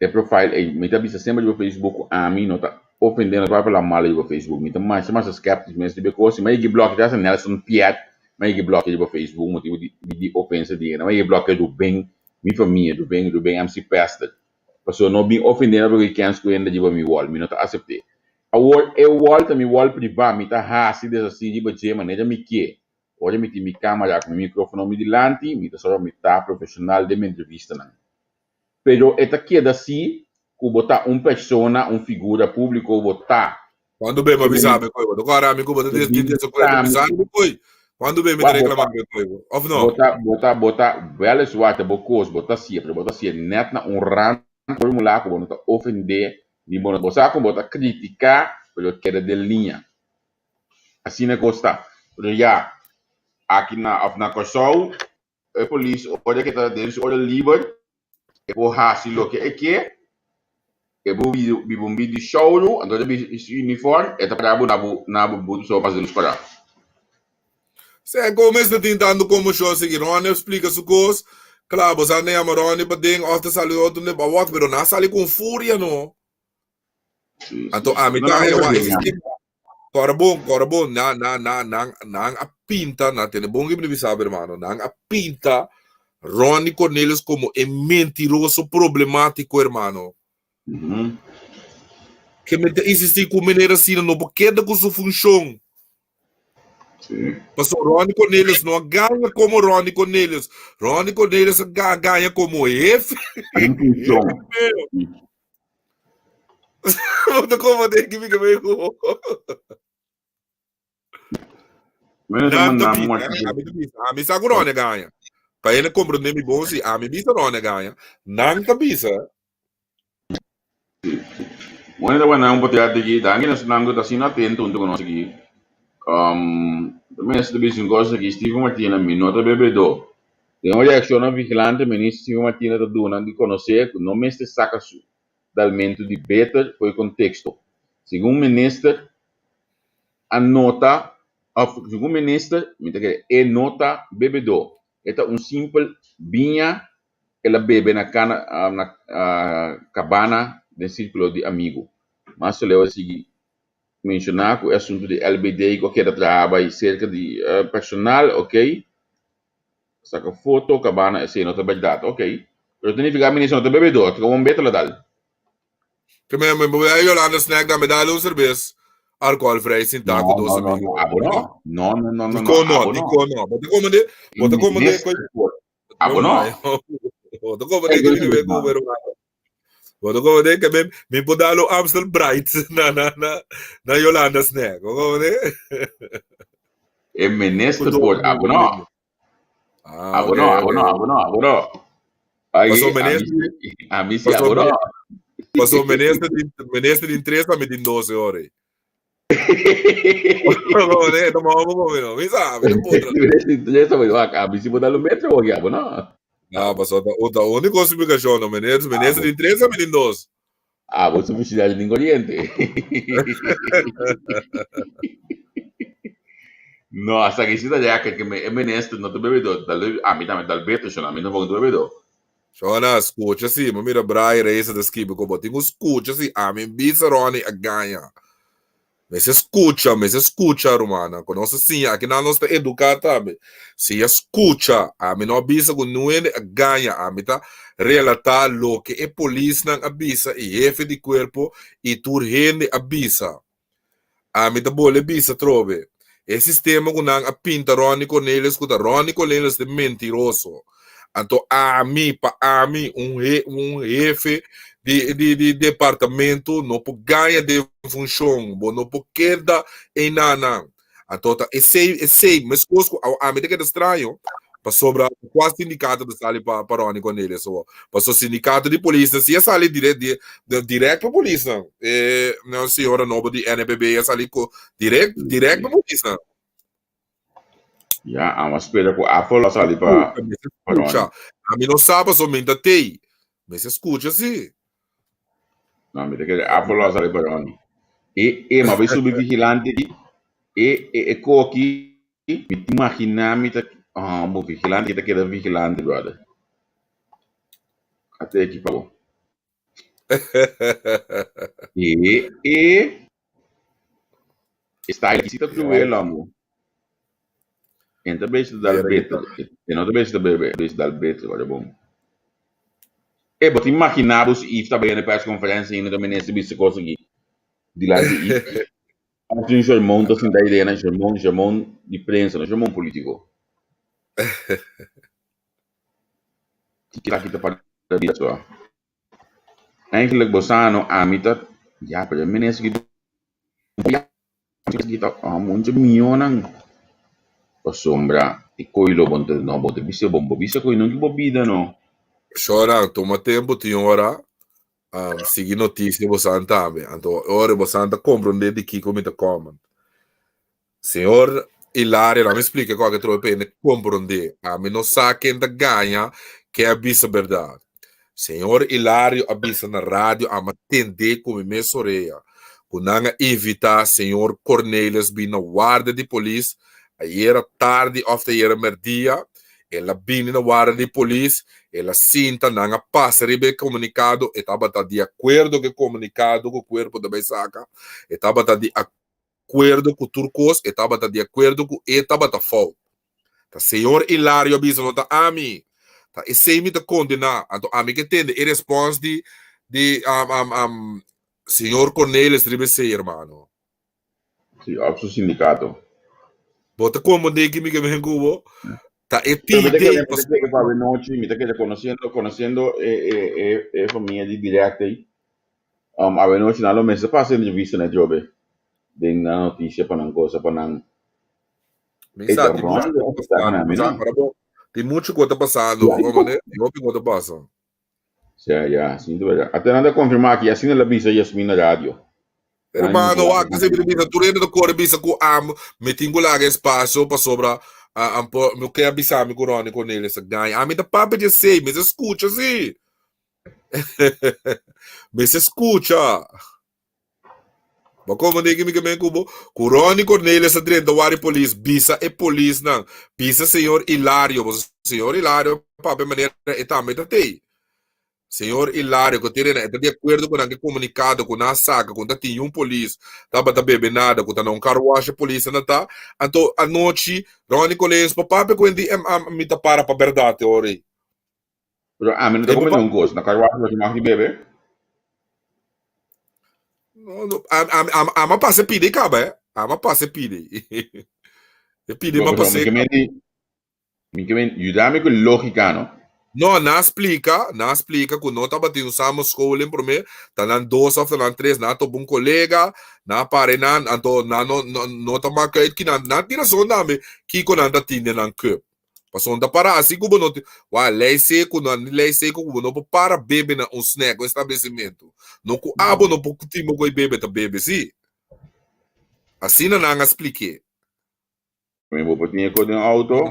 E profile ei, mi ta bisa semper riba Facebook ku ami no ta ofendé, no ta bai fala mal riba Facebook. Mi ta masha masha skeptisch mes riba e kos. Si mi a yega blòkia ta hasta Nelson Piet mi a yega blòkia riba Facebook motibu di di ofensa di hende. Mi a yega blòkia Ruben, mi famia, Ruben, Ruben MC Pester. Pasobra no bin ofendé mi pasobra kens ku hende riba mi wall. Mi no ta asept'é. Awor e wall ta mi wall privá, mi ta hasi deshasí riba dje manera mi ke. Ora mi tin mi kámara ku mi mikrófono mi dilanti, mi ta sòru pa mi ta profeshonal den mi entrevistanan. Pero e ta keda si ku bo ta un persona, un figura públiko, bo ta.
Cuando be ma bisa mi koy, bo ta kora mi ku bo ta des di desacuerdo bisa mi koy. Cuando be mi ta reclama mi koy, of no?
Bo ta, bo ta, bo ta, weliswaar ta bo kos, bo ta hasié, pero bo ta hasié nèt na un rand formulá ku bo no ta ofendé ni bo no, bo sa ku bo ta kritiká, pero keda den liña. Asina kos ta. Pero ya, aki na, of na Kòrsou, E polis ora ke ta den su ora liber e por hasi loke e ke, e por biba un bit di shouru, anto ta bisti su uniform e ta para bo na bo na bo butu so pas di lus kora.
Sè kon mester tin tantu konmoshon sigui Ronnie a splika su kos, kla bo sa yama Ronnie paden òf ta sali otro pa wak pero nan a sali ku un furia no. Anto ami ta haña wak e sistema Kòrda bon, kòrda bon, nan, nan, nan, nan, nan a pinta, nan tene bon ke mi bisa bo, hermano, nan a pinta Ronnie Cornelius komo e mentiroso problemátiko, hermano. Ke mi ta insistí ku manera asina no por keda ku su funshon. Pasobra Ronnie Cornelius no a gaña komo Ronnie Cornelius. Ronnie Cornelius a gaña komo hefe.
Funshon.
Bo ta komprendé ki mi ke bay ku.
Bueno,
Nan ta
mandamos
bisa,
un artículo.
ami ta bisa, ami sa ku Ronnie gaña. Pa hende komprendé mi bon si ami bisa Ronnie gaña, nan ta bisa.
Bueno, ta buena un potear di aquí. Danki na esnan ku ta asina atento huntu ku nos aki. Um, ta mester ta bisa un kos aki, Steven Martina, mi no ta bebedó. Den un reakshon na vigilante, minister Steven Martina ta duna di konosé ku no mester saka su dalmentu di beter for e konteksto. Segun minister a nota òf segun minister, mi ta kere e no ta bebedó. E ta un simpel biña el a bebe na kana na kabana den sirkulo di amigu. Mas leu a sigui menshoná ku e asuntu di LBD ku a keda traha bai serka di personal, okey. Saka foto kabana esei no ta bèrdat ok pero ta nifiká minister no ta bebedor ta un beter lo dal.
Ke me me voy a Yolanda snack dame dale un cerveza alcoholvrij sin
No
taco dos
no no
amigo.
no abo no no no no no no
Dikon no
abo no
dikon no bo ta komende bo ta komende
minister por abo no
bo ta komende
Ey
ke
yo
mi ke
no
ku hermano bo ta komende ke mi mi por dalo Amstel Bright na na na na Yolanda snack bo komende
e
ku
minister
dos
por
amigo
abo no
Ah,
Abo
ok,
no, abo
ok.
no, abo no, abo no. Ay,
Pasó
a mi
minister,
sí, a mi sí,
pasó,
abo no.
pasó minister di, minister di tres a mi di 12 ora. No, ne, no vamos a no. Mi sabe, no puedo.
Eso voy a mi sí botar los metros, oye, abo no.
No, pasó ta ta único explicación, no, minister, minister di tres a mi di dos.
Abo su publicidad di corriente. No, hasta que sí ya que me e minister no te bebedor, tal a mí también tal beto, yo a mí tampoco te bebedor.
Shona, escucha si, ma mira Brian Reyes ta skibi ko bo tin ku skucha si ami bisa Ronnie a gaña. Mester skucha, mester skucha rumannan, ku nos ta siña, aki nan nos ta eduká tambe. Siña skucha, ami no a bisa ku niun hende a gaña, ami ta relatá loke e polisnan a bisa i hefe di kuerpo i tur hende a bisa. Ami ta bole bisa atrobe, e sistema ku nan a pinta Ronnie Cornelius ku ta Ronnie Cornelius ta mentiroso. Anto ami, pa ami, un he, un hefe di, di, di departamento no por gaña den funshon, bo no por keda einanan. Anto ta esei, esei, meskos ku ami ta keda straño, pasobra kua sindikato ta sali pa, pa Ronnie Cornelius awor? Pasobra sindikato di polisnan si a sali direct, di, direct pa polisnan. E no, señora nobo di NPB a sali ku direct, direct pa polisnan.
Ya, amo a spera ku Apple a sali pa
Mester
pa Ronnie.
skucha. Ami no sa pasobra mi ta tei. Mester skucha si.
No, mi ta kere Apple a sali pa Ronnie. E, e, ma bai subi vigilante di e, e, e koki, mi ta imagina mi ta, oh, bo vigilante ta keda vigilante, brother. Ate aki pa bo. E, e, e style aki si ta cruel, amo. En ta bezig ta dal beter. E no ta bezig ta bebe, bezig dal beter, wak bon. E, bo ta imagina bo si Yves ta bai na e persconferencia y no ta minister bisa cos aki. Dilanti i Als un sermon ta sinta idea na sermon, sermon di prensa, no sermon politico. Tiki ta para bida so. Eigenlijk bo sa no ami ta ya pero e minister ki ta mucho mionan pasobra e koe lo bo no bo ta bisa bo bisa koe no ki bo bida no.
Shora tuma tempo tin ora sigui noticia bosan tambe. Anto ora bosan ta comprende di kiko mi ta comment. Señor Hilario, laat me explica cualke trobe pa hende comprende. Ami no sa ken ta gaña, ken a bisa berdad. Señor Hilario a bisa na radio, ami a tende cu mi mes orea, cu nan a invita señor Cornelis bin na warda di polis ayera tardi of ta ayera merdia. El a bini na warda di polis, el a sinta, nan a pasa riba e komunikado, e tabata di akuerdo ku e komunikado ku kuerpo ta bai saka, e tabata di akuerdo ku tur kos, e tabata di akuerdo ku e tabata fout. Ta señor Hilario a bisa, no ta ami. Ta esei mi ta kondená. Anto ami ke tende e respons di di señor Cornelis riba esei, hermano.
Sí, òf su sindikato.
Bo ta komprendé ki mi ke men ku bo? Ta e
Pero mi ta
pide
kere, mi ta kere pa nochi, mi ta kere conociendo, conociendo e, e, e, e familia di direct ei. Awe nochi nan lo mester pasa entrevista na jobe. Den na noticia pa nan cosa, pa nan.
Mi
Ei,
sa,
ta
tin mucho
Ronnie
ku
ta
ta
pasando
pasando,
na mi,
sa,
no?
para bo, tin mucho ku ta pasando,
Ya,
bo komprendé? Tin hopi ku ta pasa.
Sí, ya, sin duda. Ate nan ta confirma aki, asina el a bisa Yasmin na radio. Nan
Hermano,
a
wak, kasi
confirma.
bisa, tur hende ta kore bisa ku am, mi tin ku laga espacio pasobra ah, am por, mi ke a bisa mi ku Ronnie Cornelius a gaña. Ami ta papia di esei, mi sa skucha si. Mi sa skucha. Bo komprendé ki mi ke men ku bo? Ku Ronnie Cornelius a drenta wari polis, bisa e polisnan, bisa señor Hilario, bo señor Hilario papia manera e tambe ta tei. Señor Hilario ku tene e ta di akuerdo ku nan ke komunikado ku nan a saka ku no ta tin un polis tabata bebe nada ku ta na un car wash e polis a ta anto anochi Ronnie Cornelius por papia ku hende mi ta para pa bèrdat e ora ei.
Pero ami no ta
E por
komprende un kos, na car wash bo tin mag di bebe?
No, no, ami a pasa e pidi kaba eh, ami a pasa e pidi. E pidi mi a
Bo,
pasa
mi ke men di Mi ke men yuda mi ku lógika no.
No, nan a splika, nan a splika ku no tabatin un samenscholing promé, ta nan dos òf ta nan tres, nan a topa un kolega, nan a para einan, anto nan no no no ta mak uit ki nan, nan tin rason tambe kiko nan ta tin den nan cup. Pasobra no ta para asi ku bo no tin, wak lei seku nan di lei seku ku bo no por para bebe na un snack, un establesimentu. No ku abo no por tin bo koe bebe ta bebe si. Asina nan a splik'é.
Mi bo por tin e ko den auto.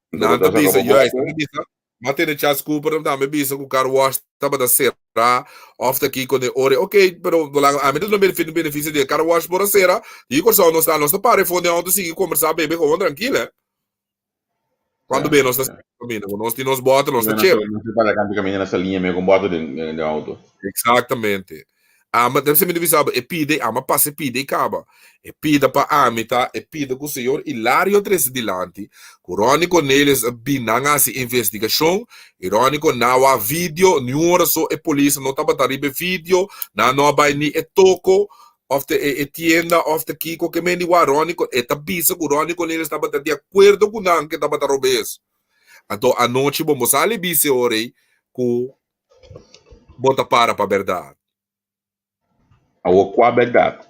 Nan ta bisa, juist, nan ta bisa, m'a tene Chas Cooper tambe bisa ku car wash tabata será of ta kiko den ora. Ok, pero ami ta duna benefisio di e car wash por a sera. Di Kòrsou nos ta, nos ta para e for den auto sigui kombersá bebe gewoon trankil, eh. Cuando be nos ta camina, nos tin nos bota, nos ta chep.
Nos ta para kantu camina na saliña me con bota den auto.
Exactamente. Ama, debe ser mi bisa, e pide, ama pasa e pide y caba. E pida pa ami ta, e pida cu señor Hilario trece dilanti, cu Ronnie Cornelius a bin nan haci investigacion, y Ronnie con nan wak video, ni un ora so e polis no tabata riba e video, nan no a bay ni e toco, of te e tienda of te kiko ke men di wak Ronnie e ta bisa ku Ronnie Cornelius tabata di akuerdo ku nan ke tabata robes. Anto anochi bo bo sali bisa e ora ei ku bo ta para pa bèrdat.
Awor kua bèrdat?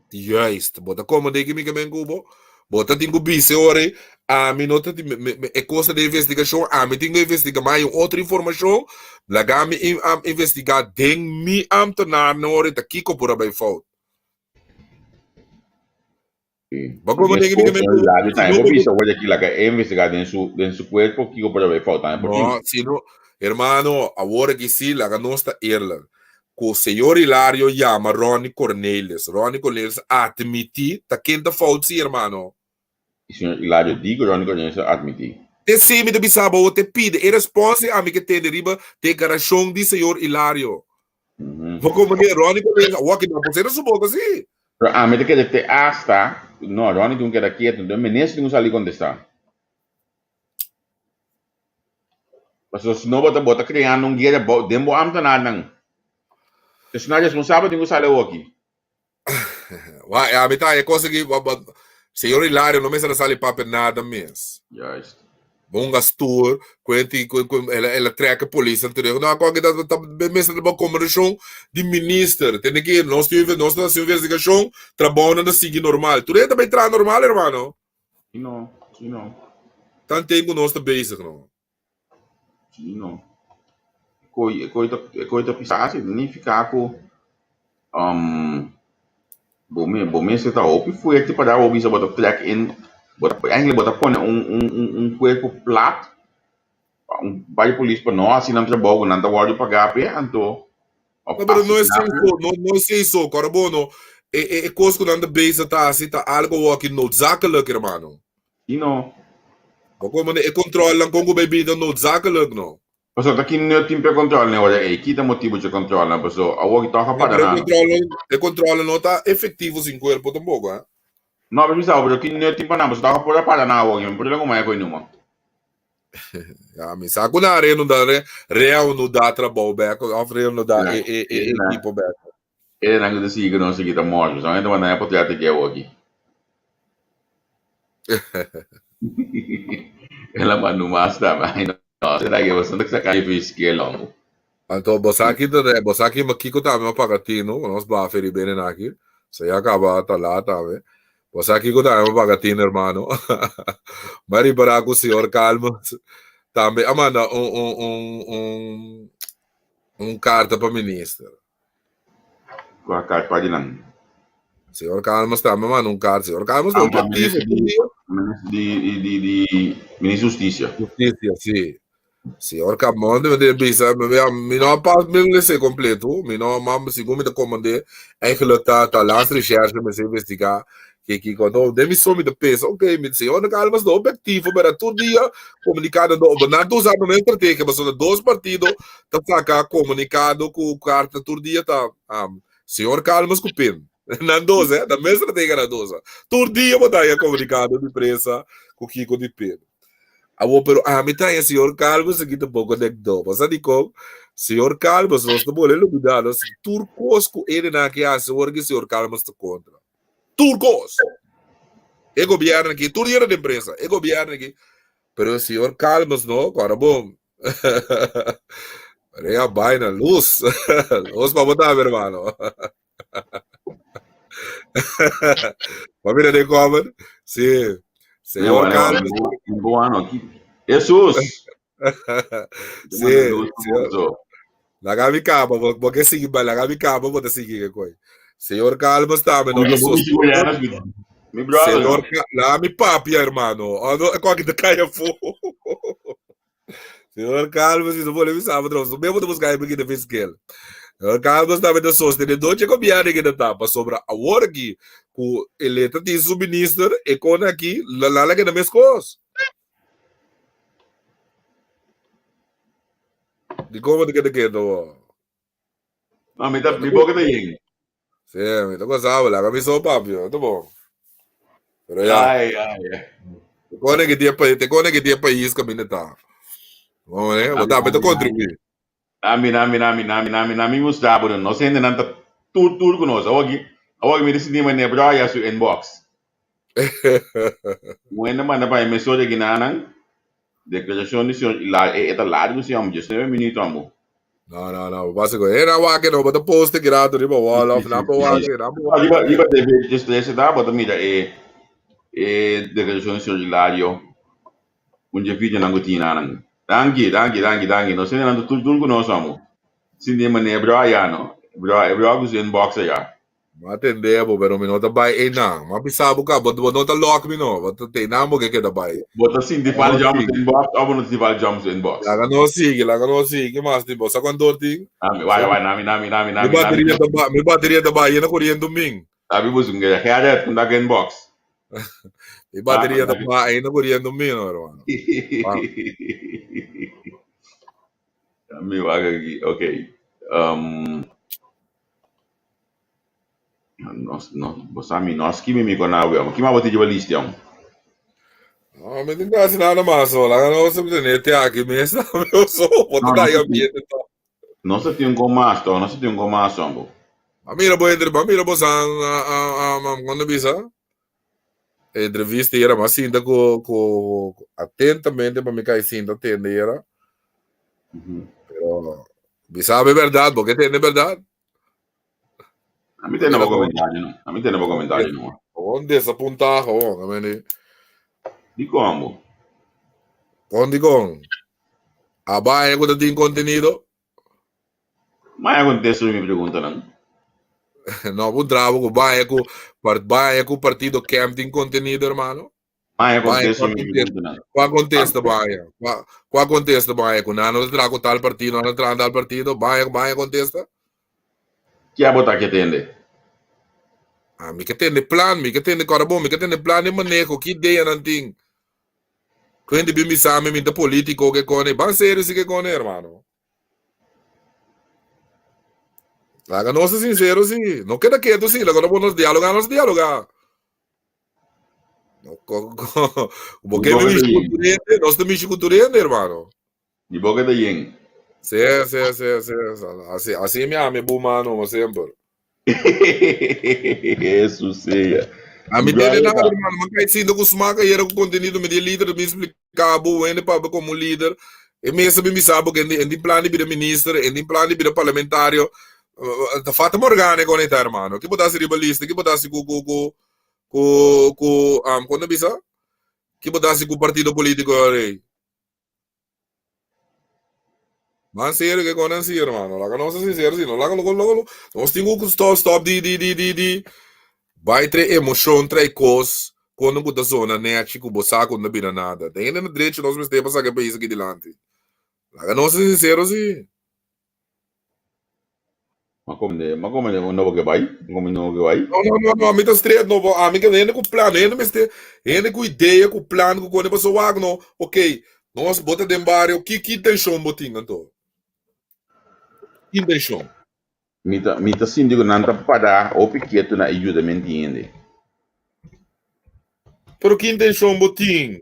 Juist, bo ta komprendé ki mi ke men ku bo? Bo ta tin ku bisa e ora ei, ami no ta tin, e kos ta den investigashon, ami tin ku investigá, mi haña un otro informashon, laga mi investigá den mi ambtenaarnan ora ei ta kiko por a bai fout. Bo komprendé ki mi ke men ku bo?
Si no bo bisa ora aki laga e investigá den su den su kuerpo kiko por a bai fout tambe por tin.
No, si no, hermano, awor aki si laga nos ta eerlijk. Ku señor Hilario yama Ronnie Cornelius. Ronnie Cornelius atmití ta ken ta fout si, hermano.
I señor Hilario di ku Ronnie Cornelius a atmití.
Te si mi ta bisa bo, te pidi e respons di ami ke tende riba deklarashon di señor Hilario. Bo komprendé? Ronnie Cornelius awor ki nan por sera su boka si.
Pero ami ta kere te hasta, no, Ronnie tin ku keda kietu, enton minister tin ku sali kontestá. Pasobra si no bo ta bo ta kreando un guera den bo ambtenaarnan. Esnan responsabel tin ku sali awoki.
Wa, a mi ta e cosa ki Señor Hilario no mester a sali papia nada mes.
Juist.
Bonga stoer, kuenti ku ku el el a trek polis anterior. No, akwa ta ta mester ta komunikashon di minister. Tende ki nos tin nos ta hasi investigashon, trabounan ta sigui normal. Tur e ta bai traha normal, hermano.
Si no, si no.
Tanten ku nos ta bezig no.
Si no. E koi ta e koi ta pisá si nifiká ku um bo me bo mester ta hopi fuerte pa da bo bisa bo ta trek in bo ta eigenlijk bo ta pone un un un un kuerpo plat pa un bai polis pa no hasi nan trabou ku nan ta wòrdu pagá p'e anto
No, pero no es eso, no, no es eso, Cora bono. E, e, e kos ku nan ta bezig ta hasi ta algo waki noodzakelijk, hermano.
Si no.
Bo komo e controlnan kon ku bay bini ta noodzakelijk, no?
Paso ta ki nut tin p'e control ne ora ei? Ki ta motibu dje controlnan? Paso awor ki tòg a
No,
para
pero e
nan.
controlnan, e controlnan no ta efectivo sin cuerpo tampoco, eh?
No, pero mi sa pero ki nut tin pa nan? Paso tòg a por a para nan awor, mi por a kuma e koe numa.
Ja, mi sa ku na Reno da re, Real no da trabou bek of Real no da e e e equipo bek.
E nan ku ta sigui ku nos sigui ta morto. So nan ta manda e potret aki awor aki. El a manda un mas tambe. Ay no, será que boso no ta saka difícil longo.
Anto bo sa ki ta bo sa ki kiko tambe a paga tino, nos bafe riba enen aki. So ya kaba ta laat tambe. Bo sa kiko tambe a paga tino hermano. M'a ripara ku señor Calmes tambe a manda un un un un un karta pa minister.
Kua karta pa di nan?
Señor Calmes tambe a manda un karta. Señor Calmes ta
Ah,
hopi
minister
aktivo.
di minister di di di minister hustisia.
Hustisia, si. Señor Camon mi ta bisa, mi no a pas mi lese completo, mi no ma segun mi ta komand'é, eigenlijk ta ta landsrecherche mester investigá ke kiko. No, den mi so mi ta pensa, ok, mi señor Calmes ta hopi aktivo, pero tur dia komunikado no, nan ta usa nan estrategia, pasobra dos partido ta saka komunikado ku karta tur dia ta señor Calmes ku Pin. Nan dos, eh, nan mes estrategia nan dos. Tur dia bo ta haña komunikado di prensa ku kiko di Pin. Awor, pero ami ta haña señor Calmes aki ta poko nekdó. Bo sa dikon? Señor Calmes, nos ta bole lubidá nos tur kos ku enenan aki hasi ora ki señor Calmes ta kontra. Tur kos! E gobièrnu aki, tur dia na den prensa, e gobièrnu aki. Pero señor Calmes no, ku ora bon. Pero e a bai na lus. Lus pa bo tambe, hermano. Pa mira den comment. Sí. Señor Carlos.
Bueno, aquí. Jesús.
Sí. Señor. Laga mi cama, bo ke sigui ba, laga mi cama, bo ta sigui ke koi. Señor Calmas tambe no ta sostener.
Mi brother.
Señor, laga mi papia, hermano. Oh, no, ko aki ta cai afó. Señor Calvo, si no pone mi sabe tro, so mesmo te buscar aí porque fiscal. Señor Calvo tambe ta sostenedor de gobierno que ta pasobra awor aki ku e letra tin su minister e kon aki la la que na mes kos. Di como te keda keto?
No, mi ta mi boca ta yen.
Sí, mi ta gozaba, laga mi so papio, ta bon. Pero ya.
Ai, ai, ai.
Te kone que tie país, te kone que tie país caminda ta. Vamos ver, bo tambe ta contribuir.
Ami, ami, ami, ami, ami, ami gusta, pero no sé nan ta tur tur ku nos. Awor ki, awor ki mi decidí mane bro ya su inbox. Wende manda pa mi so de ginanan. Declaración di señor Hilario, e ta largo si amo, 19 minuto amo.
No, no, no, basta ko. Era wake no, bota post grato riba wall of na pa wake, na pa wake.
Riba riba TV 13 da bota mira e e declaración di señor Hilario. Un je video nan gutina nan. Danki, danki, danki, danki. No sende nan tur tur ku nos amo. Sin de mane bro ya no. Bro, e bro ku su inbox ya.
Ma atendé bo, pero mi no ta bai einan. Ma bisa bo ka, bo, bo no ta lock mi no. Bo ta einan bo ke keda bai.
Bo ta sinti fal jumps inbox of bo no ta sinti fal jumps inbox?
Laga nos sigui, laga nos sigui. Ke mas tin? Bo sa kuantu tin?
Nami, wai, wai, nami, nami, nami,
Mi
nami,
bateria
nami.
ta ba, mi bateria ta bai yena koriendo min.
Sabi bo sun kaya Gerrit kun dak inbox.
Mi bateria ta bai yena koriendo min, no, hermano. Wow.
Mi wak aki, okay. Um, Nos, no, bo sa mi no skibi mi con awe. Ki ma bo ti jiba listi om?
No, mi tin casi nada mas so. Laga nos tene te aki mes na meu so. Bo ta
No,
dai
no,
ambiente to.
no se tin un con mas to, no se tin un con mas ombo.
A mira bo entre, a mira bo san, cuando bisa? Entrevista era, mas sinta ku ku atentamente pa mi kai sinta tende era. Pero bisa be verdad, bo ke tende verdad?
A mi tende bo comentario no. A mi tende bo comentario no.
Gewoon desapunta gewoon, I mean.
Di kon bo?
Kon di kon? Aba e ku ta tin contenido?
Ma e contesta mi preguntanan.
No, bo drabo ku baña ku baña ku partido Kemp tin contenido, hermano.
Ma e contesta mi preguntanan.
Kua contesta baña? Kua, kua contesta baña? Ku nan no ta traha ku tal partido, nan ta traha tal partido, baña baña contesta?
Ke abo ta ke tende?
Ah, mi ke tende plan, mi ke tende kora bon, mi ke tende plan di maneho, ki idea nan tin? Ku hende bin bisa mi, mi ta politico ke kone, ban serio si ke kone, hermano. Laga nos ta sincero si, no keda ketu si, laga nos dialoga, nos dialoga. No, ko, ko, bo ke mi mishi ku tur hende, nos ta mishi ku tur hende, hermano.
Di boca ta yen.
Sí, sí, sí, sí. Así, así mi ami bu mano, mo semper.
Jesus sea.
A mi tene nada, hermano. Man kai sinto ku smaka yera ku contenido mi di líder mi explica bu wende papia como líder. E mesa mi bisa bo que en di plan di bira minister, en di plan di bira parlamentario. Ta fata morgane con ita, hermano. Ki botasi riba lista, ki botasi ku ku ku ku ku um, kono bisa? Ki botasi ku partido politico rei? Man serio ke konan si hermano. Laga nos sincero si no laga logo logo nos tin ku stop stop di di di di di bai trae emocion trae kos kono ku ta zona nechi ku bo sa ku no bira nada. Den hende na drechi nos mester pa saka e pais aki dilanti. Laga nos sincero si.
Ma come ma come no bo ke bai? Come no ke bai?
No, no, no, no, ami ta straight no, bo ami ke hende ku plan, hende mester, hende ku idea, ku plan, ku kone paso wak no, ok, nos bo ta den bario, ki ki intenshon bo tin anto? Ki intenshon?
Mi ta mi ta sinti ku nan ta para hopi ketu na e yudament di hende.
Pero ki intenshon bo tin?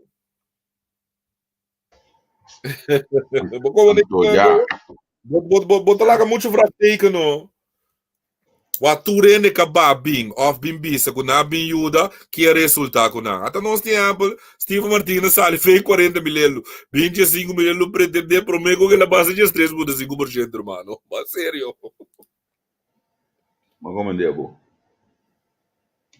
Bo como
Anto ya.
Bo, bo, bo, bo ta laga mucho vraagteken no. Wa tur hende ka ba bin of bin bisa ku nan bin yuda, ki a resulta ku nan. Ata nos tin ehempel, Steven Martina sali fei 40 mil elu, 25 mil elu pretende prome ku kila basa djes 3.5% hermano. Ba serio.
Ma como bo.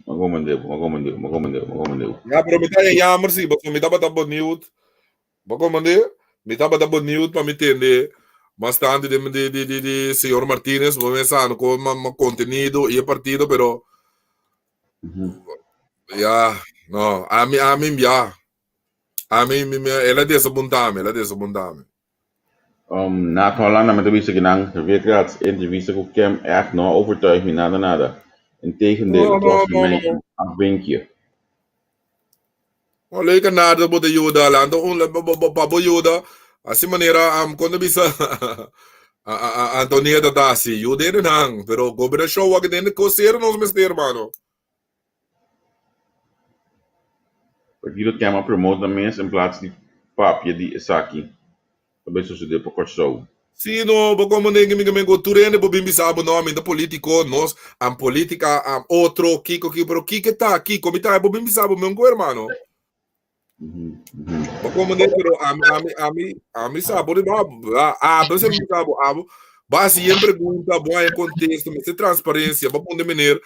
Ma como bo, ma como bo, ma como bo, ma como bo.
Ya, pero mi ta jammer si, pasobra mi tabata benieuwd. Bo comprende? Mi tabata benieuwd pa mi tende mas tanto di, di, di, di, di señor Martinez, bo me sa no ma, ma contenido y e partido, pero ya, no, ami, ami, ya. Ami, mi, mi, el a desapuntami, el a desapuntami.
Um, na Holanda mi ta bisa ki nan Weerkrats entrevista ku Kem echt no a overtuig mi nada nada. Integendeel,
No,
het was
no,
voor
no,
mij
no.
een afvinkje.
No leuke nada bo ta yuda, lanta un pa bo yuda. Así manera am kon ta bisa Antonieta ta hasi, yuda hende nan, pero gobernashon wak den kos serio nos mester, hermano.
Partido Kem a promote nan mes in plaats di papia di esaki ta bay sosode pa Kòrsou.
Sí, no, bo komo negi mi men ku tur hende por bin bisa bo no, mi ta politiko, nos am politika, am otro, kiko, kiko, pero kiko ta, kiko mi ta, bo bin bisa bo men ku hermano. Bo komo ne, pero ami, ami, ami, ami sa bo riba, a, bo se bisa bo, abo, ba hasi yen pregunta, bo haña kontesta, mester transparensia, bo pone meneer,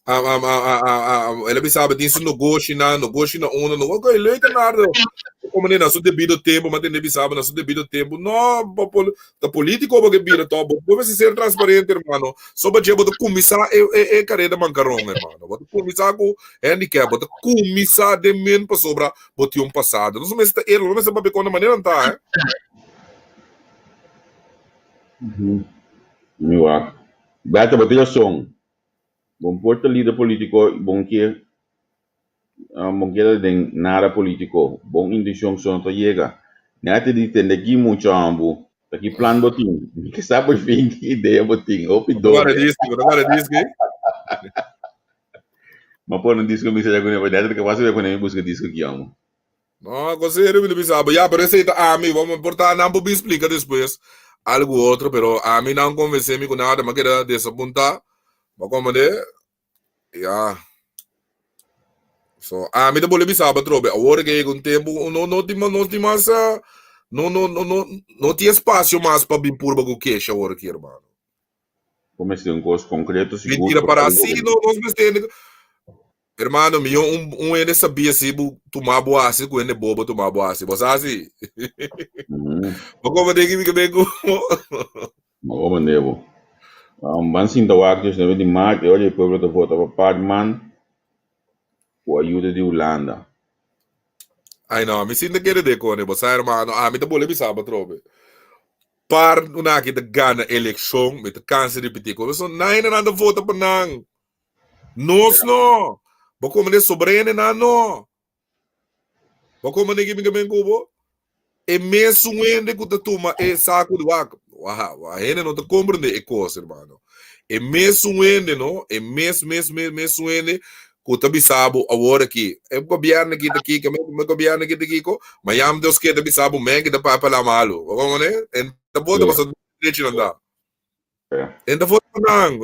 am, am, am, am, am, el a bisa bo tin su negoshinan, negoshi na unda, no, ok, leuk en aardig. Como ne na su debido tempo, ma tende bisa bo na su debido tempo. No, bo pol, ta politico bo ke bira to, bo bo mester ser transparente, hermano. So ba dje bo ta kuminsá e e e careda mancaron, hermano. Bo ta kuminsá ku handicap, bo ta kuminsá den min pasobra bo tin un pasado. Nos mester ta eerlijk, nos mester papia kon de manera nan ta, eh.
Mi wak. Bertha, bo tin rason. Bon por ta lider politico y bon ke bon keda den nada politico. Bon intencion so no ta yega. Nete di tende ki mucha hombu ta ki plan bo tin. Mi ke sa por fin ki idea bo tin. Hopi
Bo ta guarda
dope.
disco, bo ta guarda disco.
Ma pone un disco mi sa ya kune, nete ta capaz di pone mi busca disco ki hombu.
No, con serio mi ta bisa bo. Ya, pero esei ta ami. Bo por ta nan por bin splica despues algo otro, pero ami nan convence mi cu nada. Mi a keda desapunta. Bo komprendé? Ya. So, ami ta bolbe bisa bo atrobe, awor ke yega un tempu no no tin no tin mas no no no no no tin espasio mas pa bin purba ku kesha awor aki, hermano.
Bo mester un kos konkreto sigur.
Mentira para si no nos mester hermano mi un un hende sabia si bo tuma bo hasi ku hende bobo tuma bo hasi. Bo sa si? Bo komprendé ki mi ke ben ku
Ma bo mande bo. Ban sinta wak 19 di maart e ora e pueblo ta vota pa par man ku ayuda di Hulanda.
Ai no, mi sinta kere de kone bo sa hermano, ami ta bole bisa bo atrobe. Par unaki ta gana elekshon, mi ta kansa ripiti ku bo, nan hende nan ta vota pa nan. Nos no. Bo kome de sobrene nan no. Bo kome de kimi kamen ku bo? E mesun hende ku ta tuma e saku di wak. Waha, wa hende no ta komprende e kos, hermano. E mesun hende, no? E mes, mes, mes, mesun hende ku ta bisa bo awor aki. E gobierno aki ta kiko, e gobierno aki ta kiko. Mañana Dios ke ta bisa bo men ki ta papia la malu. Bo komprende? En ta bota pasobra derecho nan ta. En ta vota nan.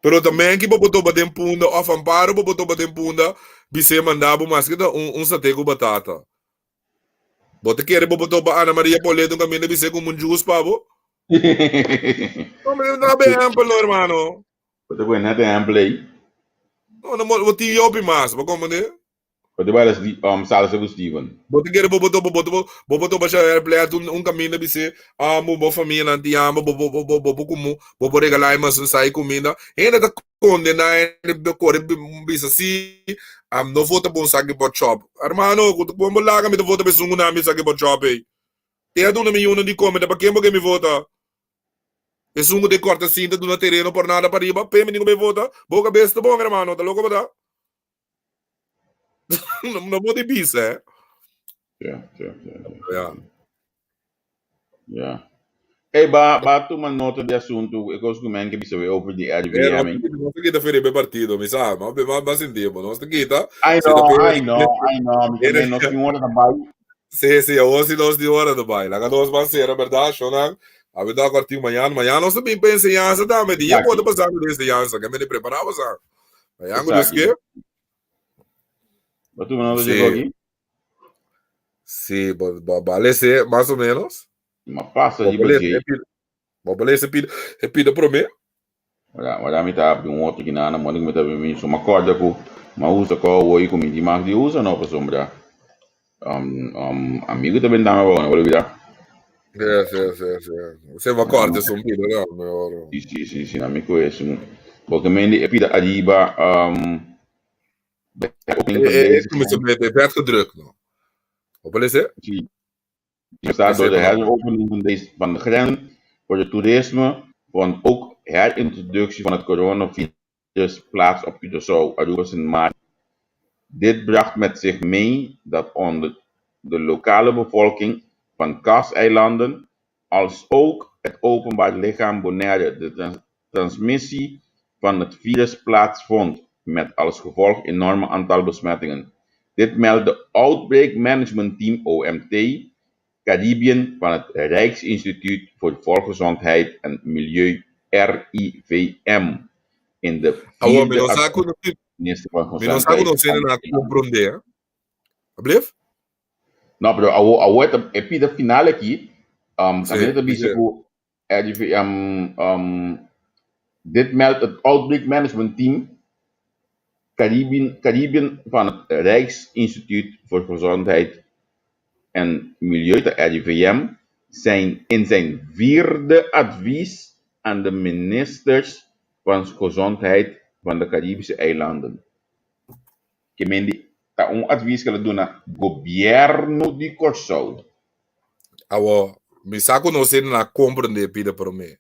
Pero ta men ki bo por topa den punda of amparo bo por topa den punda bis'é manda bo maske ta un un saté ku batata. Bo ta kere bo por topa Ana Maria Poleto un kaminda bis'é ku un juice pa bo? No, mi no be ehempel no, hermano.
Bo ta kohe net ehempel ei.
No, no, bo tin yopi mas, bo komprende?
Bo ta baila salsa ku Steven.
Bo ta kere bo bo topa bo bo bo topa Shael Plet un un kaminda bis'é amo bo famianan tin hamber bo bo bo bo bo kumu bo por regalá e mas un sai kuminda. Hende ta kondená hende ta kore bisa si am no vota pa un saki bòtchòp. Hermano ku ta kon bo laga mi ta vota pa esun ku nan mi saki bòtchòp ei. Te a duna mi yunan di kome ta pa ken bo ke mi vota? Esun ku ta kòrta sinta duna tereno por nada pariba p'e mi tin ku bai vota. Bo kabes ta bon hermano ta loko bo ta? No por di bisa, eh.
Ja.
Ja.
Ja. Hey, ba, ba tuma nota di asunto, e kos ku men ke bisa we over di
Eh,
RIVM.
nos ta kita feribe partido, mi sa, ma ma ma sinti bo, nos ta kita.
I
Si ta
know,
pe-
I know, I know, mi también nos tin ora ta bai.
Sí, sí, awor si nos di ora ta bai. Laga nos ban sera, berdad, shownan. A ver, da kwartier mañana. Mañana nos ta bin pa enseñanza tambe. Dia
Exacto.
por ta pasando de enseñanza, que me de preparado sa. Mañana ku Dios
Exacto.
ke.
Ba tuma nota
Sí.
di aki?
Sí, bo, bo, vale ser más o menos.
Ma pasa
Bo
riba
por
dje.
e pida, bo por lesa e pida, e pida promé.
Ora, ora mi ta abri un otro kinana, modo ku mi ta bini, so mi acorda ku mi a usa ko awor ku mi di mag di usa no pasobra um, um, amigo ta bendame abou, no por olbida.
Sí, sí, sí, sí. Se va corte es un pida, no, mejor.
Sí, sí, sí, sí, na mi ku eso. Porque men di e pida ariba um, de opening van deze
Tenminste, met de werd gedrukt, no. Wat wil je zeggen?
Sí. Staat door de heropening van, deze, van de grens voor het toerisme vond ook herintroductie van het coronavirus plaats op Curaçao, Aruba, Sint Maarten. Dit bracht met zich mee dat onder de lokale bevolking van CAS-eilanden, als ook het openbaar lichaam Bonaire, de trans transmissie van het virus plaatsvond, met als gevolg enorme aantal besmettingen. Dit meldt de Outbreak Management Team OMT Caribbean van het Rijksinstituut voor Volksgezondheid en Milieu RIVM in de
Awor, mi
vierde
no sa ku
minister van
mi no sa ku
Gezondheid.
nos hende na komprondé. Ablief?
No, pero awor, awor ta, e pida final aki, um,
Sí,
también ta bisa
sí.
ku RIVM, um, dit meldt het Outbreak Management Team Caribbean, Caribbean van het Rijksinstituut voor Gezondheid en Milieu, de RIVM, zijn in zijn vierde advies aan de ministers van Gezondheid van de Caribische eilanden. Ke men di ta un advies ku el a duna gobièrnu di Kòrsou.
Awor, mi sa ku nos hende na komprendé pida promé.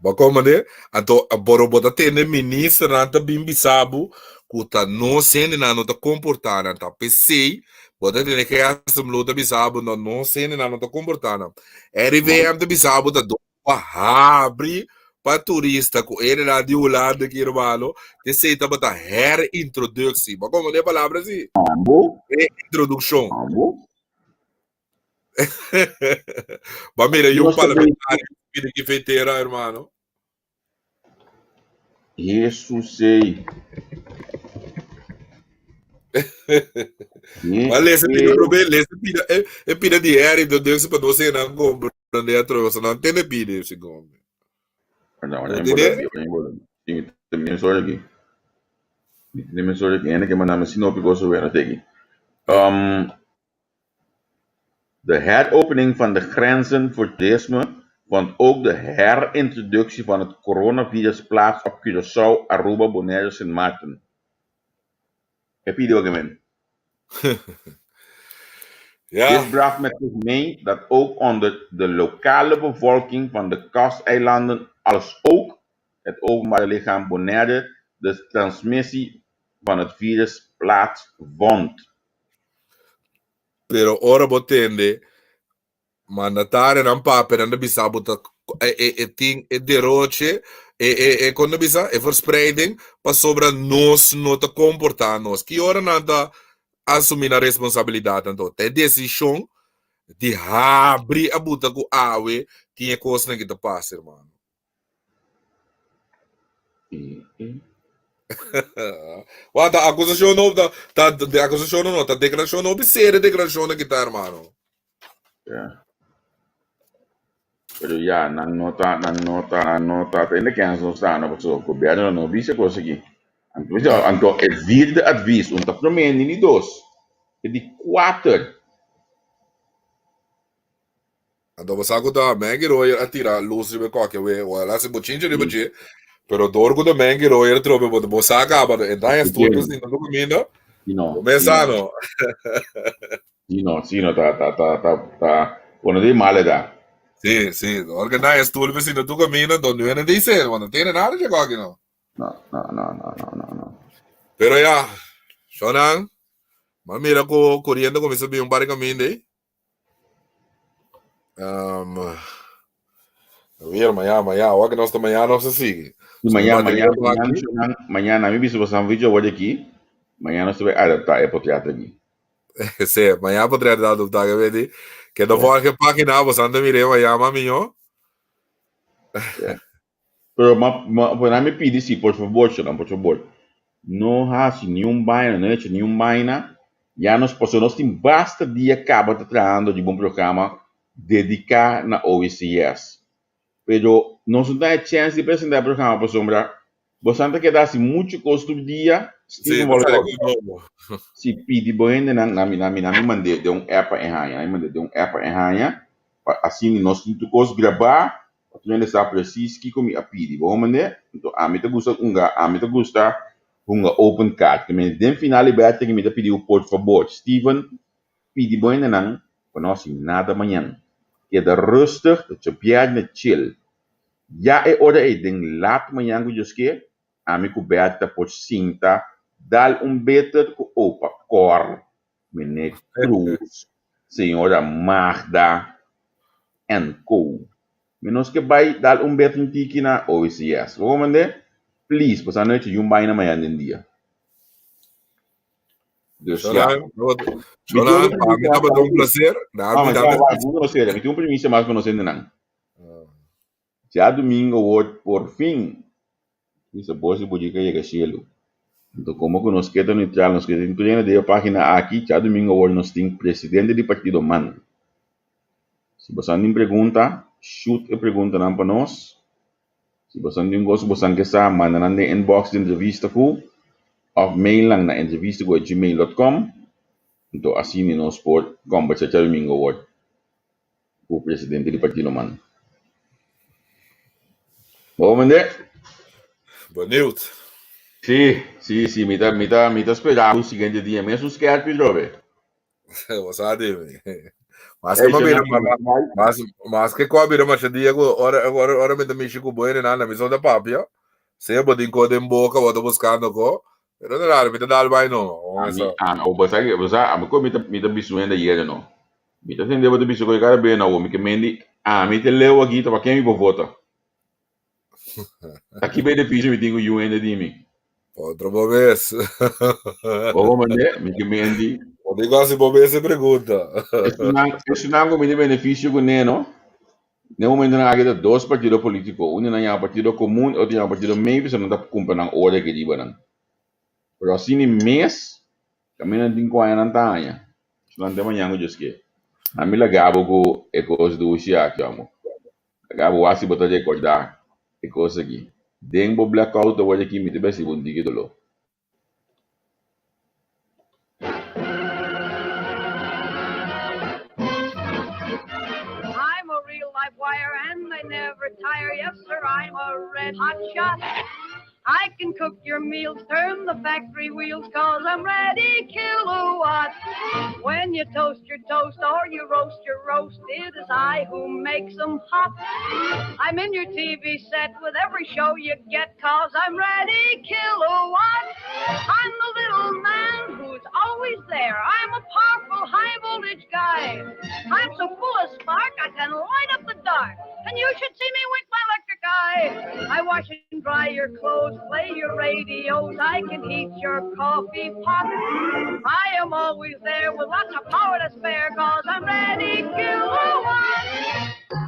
Bo komprendé? Anto, boro bo ta tende ministernan ta bin bisa bo ku ta nos hendenan no ta komportá nan. Ta p'esei bo ta tende Gerstenbluth ta bisa bo no nos hendenan no ta komportá nan. RIVM ta bisa bo ta dor pa habri pa turista ku hendenan di Hulanda ki hermano, esei tabata herintroductie. Bo a komprendé e palabra si?
Ambo?
Reintrodukshon.
Ambo?
Ba mira, y un
Nos ta
parlamentario pide que fetera, hermano.
Hesus ei.
Ma lesa pida prome, lesa pida, e, e pida di Harry, do Deus pa nos nan comprende atro, so nan tene pide si gome.
No, no, no, sorry aqui. Mi sorry aqui, ene que mandame sinopi gozo wera teki. Um, De heropening van de grenzen voor toerisme vond ook de herintroductie van het coronavirus plaats op Curaçao, Aruba, Bonaire en Sint Maarten. E pidi ook men.
Ja.
Dit bracht met zich mee dat ook onder de lokale bevolking van de Kasteilanden als ook het openbare lichaam Bonaire de transmissie van het virus plaatsvond.
Pero ora bo tende mandatarionan papia nan ta bisa bo ta e e e tin e deroche e e e kon ta bisa e verspreiding pasobra nos no ta komportá nos. Ki ora nan ta asumí nan responsabilidat anto? Ta e desishon di habri a buta ku awe tin e kosnan ki ta pasa hermano. Wata acusación no ta ta de acusación no ta declaración no serie declaración ki ta hermano.
Ja. Pero ya, nan no ta, nan no ta, nan no ta, ta in de kens no sta, no, paso gobierno no bisa cos aki. Anto, anto e vierde advies, un ta prome ni dos, e di kuater.
Anto bo sa ku ta Maggie Royer a tira lus riba e koki awe, o el a hasi bochincha riba dje, pero dor ku ta Maggie Royer trobe bo bo sa kaba, e daña stoel ta sinta su kaminda,
Si no,
bo mes
si
sa
no.
no.
Si no, si no, ta, ta, ta, ta, ta, bueno, di mal edad.
Si, si, dor ku e daña stoel ta sinta su kaminda, anto nu hende di ser, bo no tene nada dje koki no.
No, no, no, no, no, no, no.
Pero ya, shownan, m'a mira ku koriente kuminsa bin un par di kaminda ei. Um, weer mañana, mañana. Awor que nos ta mañana nos a sigui.
Sí,
So,
mañana,
bateria
mañana,
ta
mañana,
aki.
mañana, mañana, mi bisa bosan video word aqui. Mañana nos vai adaptar e portrait aqui.
Sí, mañana podría adaptar que vedi. Que no
Yeah.
volge página, vos anda mire mañana, mami, yo.
Yeah. Pero ma, ma, pero mi pidi si, por favor, shonan, por favor. No hasi ni un vaina, no hecho ni un vaina. Ya nos pasó, nos tin basta dia caba ta trahando di un programa dedica na OECS. Pero nos no tin chance di presenta e programa pasobra bosan ta keda hasi mucho cos tur dia.
Sí,
Steven
ta sali
Wolkov.
ku nobo.
Si pidi bo hendenan, na mi, na mi, na mi mand'é den un app pa e haña, na mi mand'é den un app pa e haña, pa asina nos tin tur cos grabá, Pa tur hende sa precies kiko mi a pidi. Bo mende? Enton ami ta gusta hunga, ami ta gusta hunga open card. Te mende den final di wedstrijd mi ta pidi bo por fabor, Steven, pidi bo hendenan pa no hasi nada mañan. Keda rustig, ta djabièrnè chill. Ya e ora ei den laat mañan ku Dios ke, ami ku Bertha por sinta dal un beter ku opa Cor, Meneer Cruz, señora Magda en co. Mi nos ke bai dal un bet un tiki na OECS. Bo comprende? Please, pasobra no hecho yun baina mañana den dia. Dus ja.
Shonan, shonan, pa mi tabata un placer.
Ah,
Dami,
maar
dami.
wacht, wacht, wacht, mi tin un premisa mas pa nos hendenan. Djadumingo word por fin Bisa bos di Bojika yega cielo. Anto como cu nos ke ta neutral nos ke tin tur hende den e pagina aki, djadumingo awor nos tin presidente di partido man. Si bosan tin pregunta, shoot e preguntanan pa nos. Si bosan tin cos cu bosan ke sa, manda nan den inbox di entrevista cu of mail nan na entrevistacu@gmail.com. Anto asina nos por combersa djadumingo awor. Ku presidente di partido man. Bo mende?
Benieuwd.
Sí, sí, sí, mi ta, mi ta, mi ta spera un siguiente dia mes un skerpi trobe.
Bo sa di mi. Mas ke mabira, mas, mas ke kwa bira masha dia ku ora, ora, ora mi ta mishi ku bo ene nana mi so ta papia. Sea bo tin ko den boka, bo ta buskando ko. Pero no raro, mi ta dal bai no.
Ami, ah, bo sa, bo sa, ami ko mi ta, mi ta bisu hende yere no. Mi ta tende bo ta bisa ku e kara bena awor, mi ke mendi ami te leu aki ta pa ken mi por vota. Ta ki benefisio mi tin ku yu hende di mi?
Otro bo mes.
Bo bo mande, mi ke mendi.
Bo di gosi bo mes e pregunta.
Esunnan, esunnan ku mi tin benefisio kuné no. Na e momentonan aki ta dos partido politico, un di nan yama Partido Comun, e otro yama Partido Mavis, nan ta cumpra nan ora aki riba nan. Pero asina mes, caminda nan tin cu haña nan ta haña. So nan ta mañan cu Dios ke. Ami laga bo cu e cos dushi aki, amo. Laga bo wak si bo ta recorda e cos aki. Den bo blackout awor aki mi ta besi bo un tiki dolor.
I'm a real live wire and I never tire. Yes, sir, I'm a red hot shot. I can cook your meals, turn the factory wheels, cause I'm ready kilowatt. When you toast your toast or you roast your roast, it is I who makes 'em hot. I'm in your TV set with every show you get, cause I'm ready kilowatt. I'm the little man who's always there. I'm a powerful high voltage guy. I'm so full of spark I can light up the dark. And you should see me wink my electric eye. I wash and dry your clothes, play your radios. I can heat your coffee pot. I am always there with lots of power to spare, cause I'm ready kilowatt.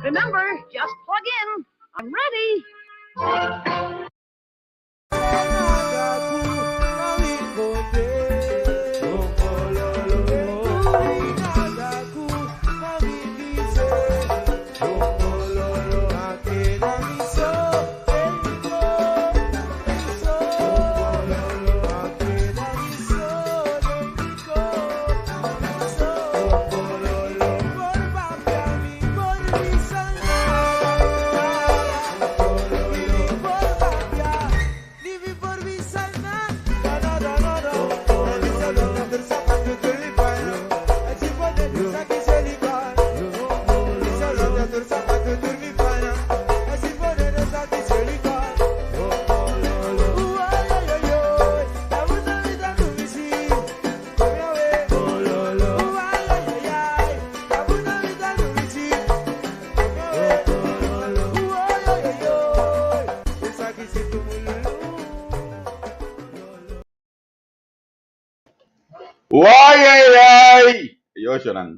Remember, just plug in. I'm ready.
Wai ai ai! Yo shonan.